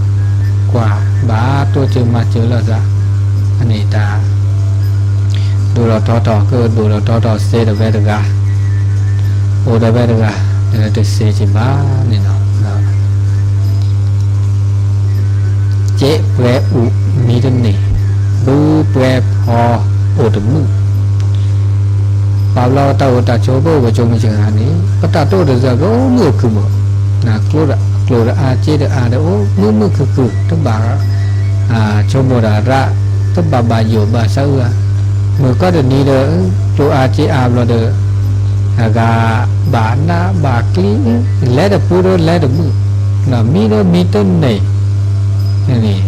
ကွၢ် ဘၣ်တိစၢၤမၤစၢၤလီၤသး အန့ၣ်တၢ် ဒိၣ်ထီၣ်ထီထီၣ် ကဒိၣ်ထီၣ်ထီထီၣ်စ့ဒီးဝဲတဂၤ အိၣ်ဒီးဝဲတဂၤ ဒီးတစ့က့ၤဘၣ်န့ၣ်လီၤ. ကဲးပှဲၤအူၣ်မံတန့ၢ် ဘုပှဲၤဖီအိၣ်တမုာ် ပှၤဘျီတၢ်အိၣ်တၢ်ဆိး ပအိၣ်ပဆိးမုၢ်စှၤဂၤန့ၣ် ပတၢ်တအိၣ်တစၢၤ ပအိၣ်မုာ်ခုၣ်မုာ် ကျိၣ်ဒီးအါ စ့ဒီးအါဒီးအိၣ်မုာ်မုာ်ခုၣ်ခုၣ် တဘၣ် ဆိကမိၣ်ဒီးရၣ် တဘၣ်ဘၣ်ယိၣ်ဘၣ်သးအုးဧါ မုၢ်ကီၢ်တနံၤဒီး ကျိၣ်အါစ့အါဘျီဒီး အဂၤဘၣ်နးဘၣ်ကျံ လဲၤတပူၤဒီးလဲၤတမုာ် မံဒီးမံတန့ၢ် န့ၣ်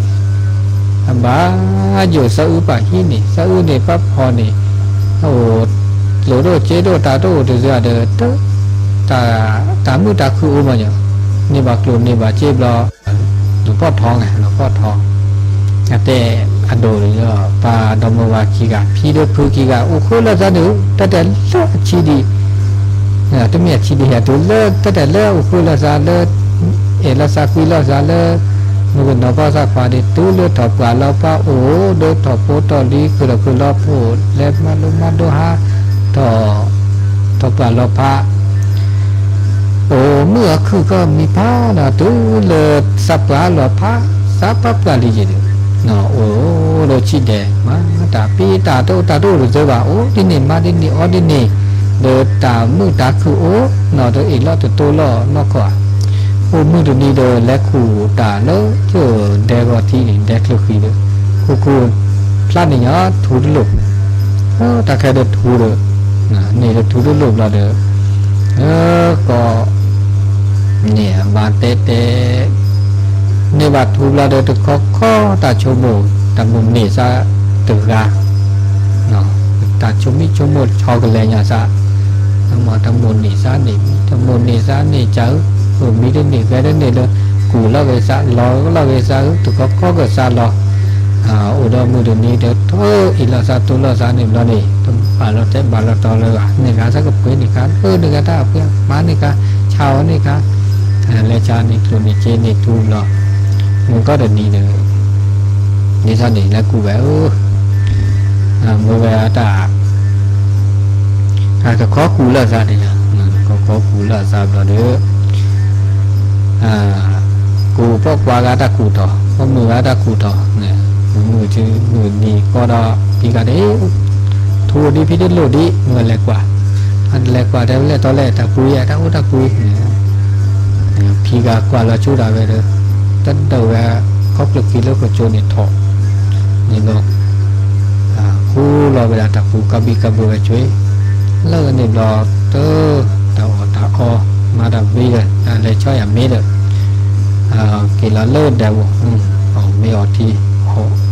အဘၣ်ယိၣ်သးအုးပာ်ဟံးန့ၣ် သးအုးန့ၣ်ပာ်ဖီၣ်န့ၣ် အိၣ်ကျိၣ်ဒိၣ်စ့ဒိၣ်တၢ်တအိၣ်တစၢၤဒီး တၢ်မုာ်တၢ်ခုၣ်အိၣ်မးညီ န့ၢ်ဘၣ်ကျိၣ်န့ၢ်ဘၣ်စ့ဘျီ လီၤဖီၣ်ထီၣ် လီၤဖီၣ်ထီၣ် အတဲအဒိၣ်ဒီး ပှၤဒီမါဝၤခံဂၤ ဖံဒီးဖုခံဂၤ အိၣ်ဃုာ်လၢသးန့ၣ် တၢ်တဲလၢအဆံးဒံး တမ့ၢ်အဆံးဒံး တုၤလၢတၢ်တဲလၢအိၣ်ဃုာ်လၢသးလၢ အဲၣ်လၢသးကွံလၢသးလၢ မုၣ်ကနီၤဖီၣ်သးခွါန့ၣ် တုၤလၢထီၣ်ပှၢ်လီၤပှၢ်အိၣ် ဒိၣ်ထီၣ်ဖိတီၢ်လံ ဃုာ်ထီၣ်ဃုာ်လီၤဖိ လဲၤမၤလိမၤဒိဟးထီၣ် ထီၣ်ပှၢ်လီၤဖး အိၣ်မုာ်အခုၣ်ကီၢ်မံဖးဒီး တုၤလၢသးပှၢ်လီၤဖး သးပှၢ်ပှၢ်လံယံၤဒီး အိၣ်ဒီးဆံးဒဲး မၤတၢ်ဖံးတၢ် တၢ်အိၣ်တၢ်တအိၣ်တစၢဘၣ် အိၣ်ဒ်န့ၣ် မၤဒ်န့ၣ် အီဒ်န့ၣ် ဒီးတၢ်မုာ်တၢ်ခုၣ်အိၣ်နီၤ တအ့ၣ်လိာ်တတိလိာ်နီၢ်ခီၣ်ဧါ အိၣ်မုာ်တနံၤဒီး လဲၤခူၣ်တၢ်လၢ ဒဲဂီၤထံးန့ၣ် ဒဲချၢဃံဒီး ခူၣ်ခူၣ်ဖျါန့ၣ်ညီ ထူတလိၣ် တၢ်ခဲဒီးထူဒီး န့ၣ်ဒီးထူတလိၣ်ဘျီဒီး ကီး န့ၣ်ဘၣ်တဲတဲ န့ၢ်ဘၣ်ထူဘျီဒီး တခီခီတၢ်ဆိကမိၣ် တၢ်မိၣ်န့ၢ်သးတဂၤ တၢ်ဆိမိၣ်ဆိကမိၣ်ဆီကလဲၤညါသး တၢ်မိၣ်န့ၢ်သးန့ၣ် တၢ်မိၣ်န့ၢ်သးန့ၣ် ကၢ်ဧၢ မံတန့ၢ်ဂဲၤတန့ၢ်လၢ ကူၣ်လီၤဂ့ၤသး လီၤလီၤဂ့ၤသးဧၢ တခီခီကသးလီၤ အိၣ်ဒီးမုၢ်တနံၤဒီး ထီအ့ၣ်လိာ်သးတိလိာ်သးန့ၣ်ဘျီန့ၣ် တဘၣ်လီၤတဲာ်ဘၣ်လီၤတီၤလၢၤဘၣ် န့ၢ်ဂၤသးကပှ့ၤန့ၢ်ခါ အၢ န့ၢ်ဂၤတၢ်အပှ့ၤ မၤန့ၢ်ခါ ဆါအီၤန့ၢ်ခါ လဲၤဆါန့ၢ်ကျိၣ်န့ၢ်စ့န့ၢ်ထူဘျီ မုၢ်ကီၢ်တနံၤဒီး ဒ်သိးန့ၣ်လဲၤကူၣ်ဝဲဧၢ မ့ၢ်ဝဲတၢ် တခီခီကူၣ်လီၤသးန့ၣ်လီၤ တခီခီကူၣ်လီၤသးဘျီဒီး ကူၣ်ဖီၣ်ကွၢ်ဂၤတၢ်ကူၣ်ထီၣ် ဖီၣ်မုၢ်ဂၤတၢ်ကူၣ်ထီၣ် မုၢ်မုၢ်နံၤကီဒီး ဖံဂၤဒၣ် ထူဒံးဖံဒၣ်လိၣ်ဒံး မ့ၢ်လဲၤကွၢ် အလဲၤကွၢ်တဲဝဲလဲၣ်တီလဲၣ် တၢ်ကူၣ်ယဲ တၢ်အိၣ်တၢ်ကူၣ် ဖံဂၤကွၢ်လီၤဆူဒၣ်ဝဲဒီး တဒၣ်ဝဲ ခီဖျိက့ၤလၢကၠိန့ၣ်ထီၣ် န့ၣ်ဘျီ ဃူလီၤဝဲဒၣ်တၢ်ပူၤကဘံၣ်ကဘုၣ်ဝဲကွ့ၢ် လၢန့ၣ်ဘျီ တၢ် တၢ်အီၣ်တၢ်အီ မၤတၢ်ဝံၤဒီး တၢ်လဲၤဆီယၤမ့ၢ်ဒီး က့ၤလီၤလၢဒဲပူၤ အီၣ်မ့ၤအီထံ အီၣ်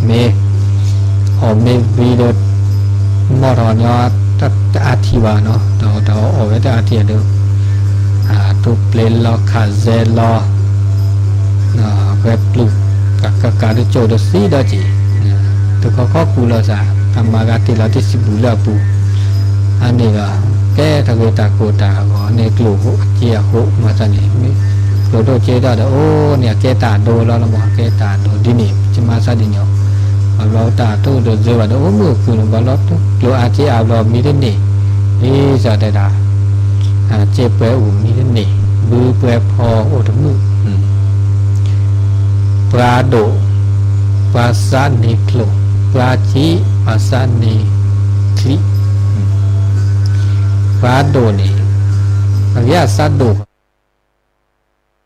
မ့ၤ အီၣ်မ့ၤဝံၤဒီး မီၢ်ထီၣ်ညီ တအါထံၣ်ဘၣ်နီၤ တၢ်အီၣ်တၢ်အီအီၣ်ဝဲတအါထံၣ်ဒီး ထူၣ်ပျ့ၤလီၤခးစဲးလီၤ ဝဲပျုၢ် ကကကးဒ်ကၠိၣ်ဒီးသံဒီးက့ၤ တခီခီကူၣ်လီၤသး အမၤဂၤတ့ၢ်လီၤတံၢ်စံးပူၤလၢအပူၤ အန့ၣ်ဒီး ကဲထီၣ်က့ၤတၢ်ကိၢ်တၢ်ဂီၤန့ၣ် ကျိၣ်ဖိအစ့အဃိ မၤသးန့ၣ် ကျိၣ်ဒိၣ်စ့ဒိၣ်ဒီး အိၣ်န့ၣ် အကဲတၢ်ဒိလီၤလီၤမး အကဲတၢ်ဒိဒ်န့ၣ် ကမၤသးဒ်န့ၣ် ဘျီတၢ်တိၣ်ဒီးစၢဘၣ်ဒီး အိၣ်မုာ်အကုၢ်န့ၣ် ဘၣ်လီၤကျိၣ်အါစ့အါဘျီမံတန့ၢ် ဒ်သိးတဲဒၣ် စ့ပှဲၤအိၣ်မံတန့ၢ် ဘုပှဲၤဖီအိၣ်တမုာ် ပှၤဒိၣ် ပှၤသးန့ၢ်ကျိၣ် ပှၤစ့ ပှၤသးန့ၢ်ချံ ပှၤဒိၣ်န့ၣ် ပှၤဂ့ၤအသးဒိၣ်